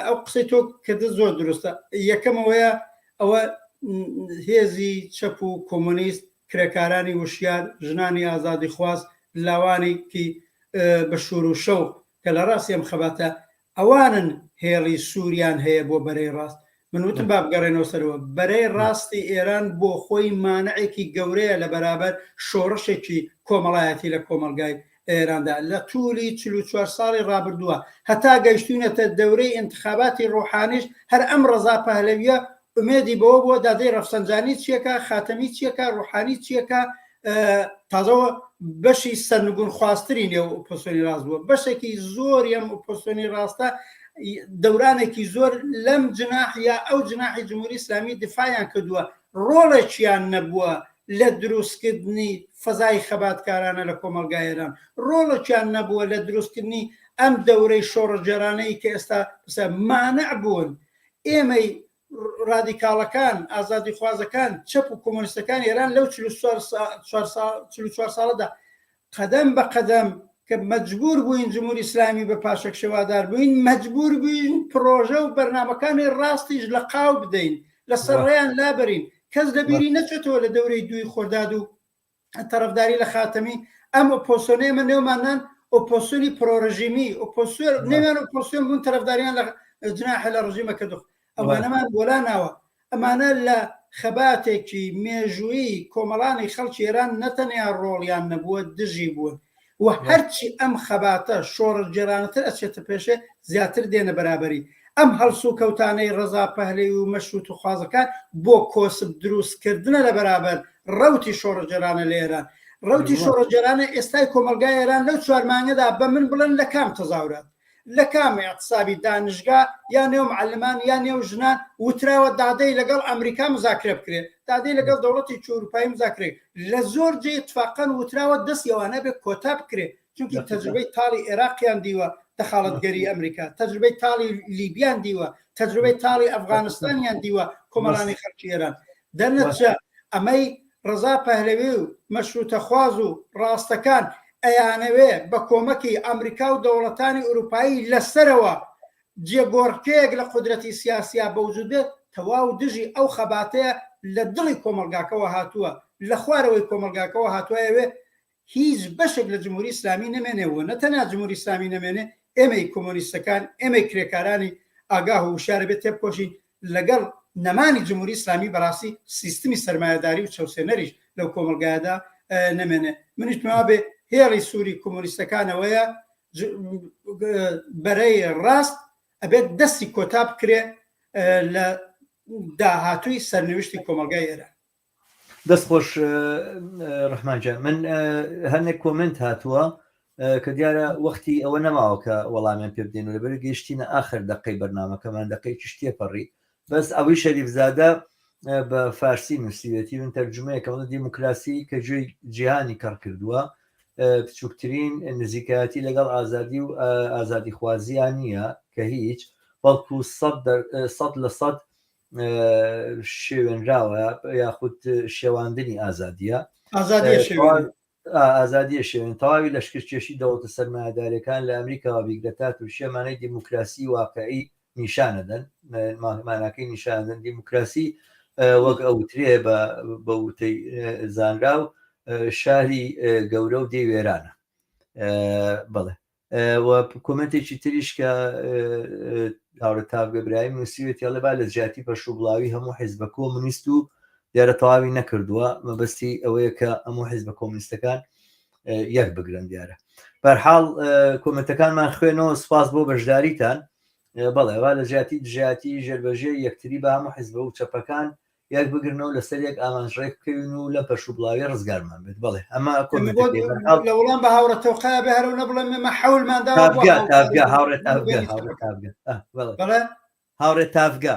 ئەو قسەی تۆ کردت زۆر دروستە یەکەم ئەوەیە ئەوە هێزی چەپ و کۆمۆنیست کرێکارانی وشیار ژنانی ئازادیخواز لاوانێکی بە شور و شەوق کە لە ڕاستی ئەم خەباتە ئەوانن هێڵی سووریان هەیە بۆ بەرەی ڕاست. من وتم با بگەڕێنەوە سەرەوە. بەرەی ڕاستی ئێران بۆ خۆی مانعێکی گەورەیە لە بەرابەر شۆڕشێکی کۆمەڵایەتی لە کۆمەڵگای ئێراندا لە توولی 44 ساڵی ڕابردووە هەتا گەیشتوینەتە دەورەی ئینتخاباتی ڕۆحانیش هەر ئەم ڕەزا پەهلەویە ئومێدی بەوە بووە دادەی ڕەفسەنجانی چیەکە خاتەمی چیەکە ڕۆحانی چیەکە تازەوە بەشی سەرنگون خواستری نێو ئۆپۆزسیۆنی ڕاست بووە بەشێکی زۆری ئەم ئۆپۆزسیۆنی ڕاستە دەورانێکی زۆر لەم جناح یا ئەو جناحی جمهوری ئیسلامی دفاعیان کردووە ڕۆڵێکیان نەبووە لە دروستکردنی فەزای خەباتکارانە لە کۆمەڵگای ئێران ڕۆڵێکیان نەبووە لە دروستکردنی ئەم دەورەی شۆڕشگێڕانەی کە ئێستا مانع بوون ئێمەی ڕادیکاڵەکان، ئازادیخوازەکان، چەپ و کۆمۆنیستەکانی ئێران لەو 44 ساڵەدا قەدەم بە قەدەم کە مەجبور بووین جمهوری ئیسلامی بە پاشەکشە وادار بووین، مەجبور بووین پڕۆژە و بەرنامەکانی ڕاستیش لە قاو بدەین، لەسەر ڕێیان لابەرین. کەس لەبیری نەچێتەوە لە دەورەی دووی خۆرداد و تەرەفداری لە خاتەمی ئەم ئۆپۆسیۆنە ئێمە نێومان نان ئۆپۆسیۆنی پرۆڕژیمی ئۆپۆسیۆن نێویان ئۆپۆسیۆن بوون تەرەفداریان لە جناح لە ڕژیمە کردو ئەوانەمان بۆلا ناوە ئەمانە لە خەباتێکی مێژوویی کۆمەڵانی خەڵکی ئێران نەتەنیا ڕۆڵیان نەبووە دژی بوون و هەرچی ئەم خەباتە شۆڕشگێڕانەتر ئەچێتە پێشێ زیاتر دێنە بەرابەری. ئەم هەڵسوکەوتانەی ڕەزا پەهلەوی و مەشرووتەخوازەکان بۆ کۆسپ دروست کردنە لە بەرابەر ڕەوتی شۆڕشگێڕانە لە ئێران. ڕەوتی شۆڕشگێڕانە ئێستای کۆمەڵگای ئێران لەو چوار مانگەدا بە من بڵێن لە کام تەزاورات؟ لە کام ئیعتسابی دانشگا یا نێو معلمان یا نێو ژنان وتراوە دادەی لەگەڵ ئەمریکا مزاکرە بکرێ دادەی لەگەڵ دەوڵەتی ئەوروپایی مزاکرێ لە زۆر جێ اتفاقەن وتراوە دەستی ئەوانە بێ کۆتا بکرێ چونکی تەجروبەی تاڵی عێراقیان دیوە دەخاڵەتگەری ئەمریکا تەجروبەی تاڵی لیبیان دیوە تەجروبەی تاڵی ئەفغانستانیان دیوە کۆمەڵانی خەڵکی ئێران دەرنەچە ئەمەی ڕەزا پەهلەوی و مەشروتەخواز و ڕاستەکان ئەیانەوێ بە کۆمەکی ئەمریکا و دەوڵەتانی ئوروپایی لەسەرەوە جێگۆڕکێیەک لە قودرەتی سیاسیا بەوجود بێت تەواو دژی ئەو خەباتەیە لە دڵی کۆمەڵگاکەوە هاتووە لە خوارەوەی کۆمەڵگاکەوە هاتووە ئەیەوێ هیچ بەشێک لە جمهوری ئیسلامی نەمێنێ و نە تەنیا جمهوری ئیسلامی نەمێنێ، ئێمەی کۆمۆنیستەکان، ئێمەی کرێکارانی ئاگاه و وشیار ئەبێ تێبکۆشین لەگەڵ نەمانی جمهوری ئیسلامی بەڕاستی سیستمی سەرمایەداری و چەوسێنەریش لەو کۆمەڵگایەدا نەمێنێ. منیش پێم وابێ هێڵی سووری کۆمۆنیستەکان ئەوەیە بەرەی ڕاست ئەبێت دەستی کۆتا بکرێ لە داهاتووی سەرنویشتی کۆمەڵگای ئێران. دەست خۆش ڕەحمان گیان من هەندێک کۆمنت هاتووە کە دیارە وەختی ئەوە نەماوە کە وەڵامیان پێ بدەین و لەبەر گەیشتینە ئاخر دقەی بەرنامەکەمان دقەیەکیش تێپەڕی بەس ئەوەی شەریفزادە بە فارسی نووسیوێتی من تەرجمەیەکەم دیموکراسی کە گوێی جیهانی کەڕ کردووە بچووکترین نزیکایەتی لەگەڵ ئازادی و ئازادیخوازیان نییە کە هیچ بەڵکو 100% شێوێنراوە یاخود شێواندنی ئازادیە ئازادیە شێوێن تەواوی لەشکرکێشی دەوڵەتە سەرمایەدارەکان لە ئەمریکاوە بیگرە تا تورکیە مانای دیموکراسی واقعی نیشانەدەن ماناکەی نیشاندن دیموکراسی وەک ئەوترێ بە وتەی زانراو شاری گەورە و دێ وێرانە بەڵێ و کۆمنتێکی تریش کە هاوڕێ تاڤگە برایم نووسیوێتی ئەڵێ با لە جیاتی پەشوبڵاوی هەموو حیزبە کۆمونیست و دیارە تەواوی نەکردووە مەبەستی ئەوەیە کە هەموو حیزبە کۆمونیستەکان یەک بگرن دیارە بەرحاڵ کۆمنتەکانمان خوێنەوە سپاس بۆ بەشداریتان بەڵێ وا لە جیاتی دژایەتی ژێربەژێر یەکتری بە هەموو حیزبە و چەپەکان یەک بگرنەوە لەسەر یەک ئامانج ڕێک بکەوین و لەم پەرش و بڵاویە ڕزگارمان بێت بەڵێ ئەمە کۆمێنتەکەی بەرحاڵ لە وەڵام بە هاوڕێ تەوقا بێ هەرو نەبڵێم ئێمە حەولمان داوە بۆ تاڤگە هاوکاری تاڤگە هاوڕێ بۆ تاڤگە بەینی هاوڕێ چەپەکان تاڤگە ئاه، بەڵێ بەڵێ هاوڕێ تاڤگە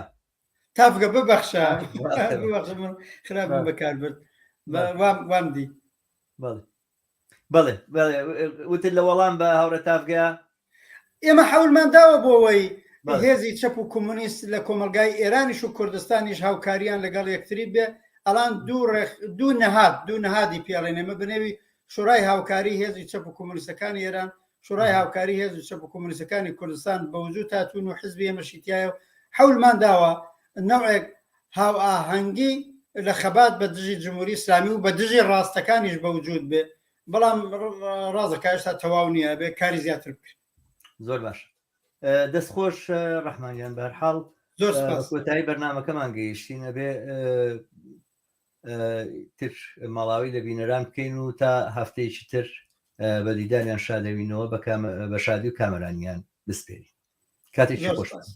تاڤگە ببەخشە بەڵێ ببەخشە من خراپم بەڵێ بەکار برد بەڵێ وام وام دی بەڵێ بەڵێ بەڵێ وتت لە وەڵام بە هاوڕێ تاڤگە ئێمە حەولمان داوە بۆ ئەوەی بەڵێ هێزی چەپ و کۆمۆنیست لە کۆمەڵگای ئێرانیش و کوردستانیش هاوکاریان لەگەڵ یەکتری بێ ئەڵان دوو ڕێخ دوو نەهاد دوو نەهادی پێڵێن ئێمە بەنێوی شورای هاوکاری هێزی چەپ و کۆمۆنیستەکانی ئێران شورای هاوکاری هێزی چەپ و کۆمۆنیستەکانی کوردستان بە وجود هاتوون و حزبی ئێمەشی تایە و حەولمان داوە نەوعێک هاوئاهەنگی لە خەبات بە دژی جمهوری ئیسلامی و بە دژی ڕاستەکانیش بە وجود بێ بەڵام ڕازەکە هێشتا تەواو نییە بێ کاری زیاتر بکرێت. زۆر باش دەست خۆش ڕەحمان گیان بەهەرحاڵ زۆر بە سپاس. کۆتایی بەرنامەکەمان گەیشتین ئەبێ تر ماڵاوی لە بینەران بکەین و تا هەفتەیەکی تر بە دیداریان شادەوینەوە بە شادی و کامەرانیان بسپێرین کاتێکی زۆر خۆش سپاس.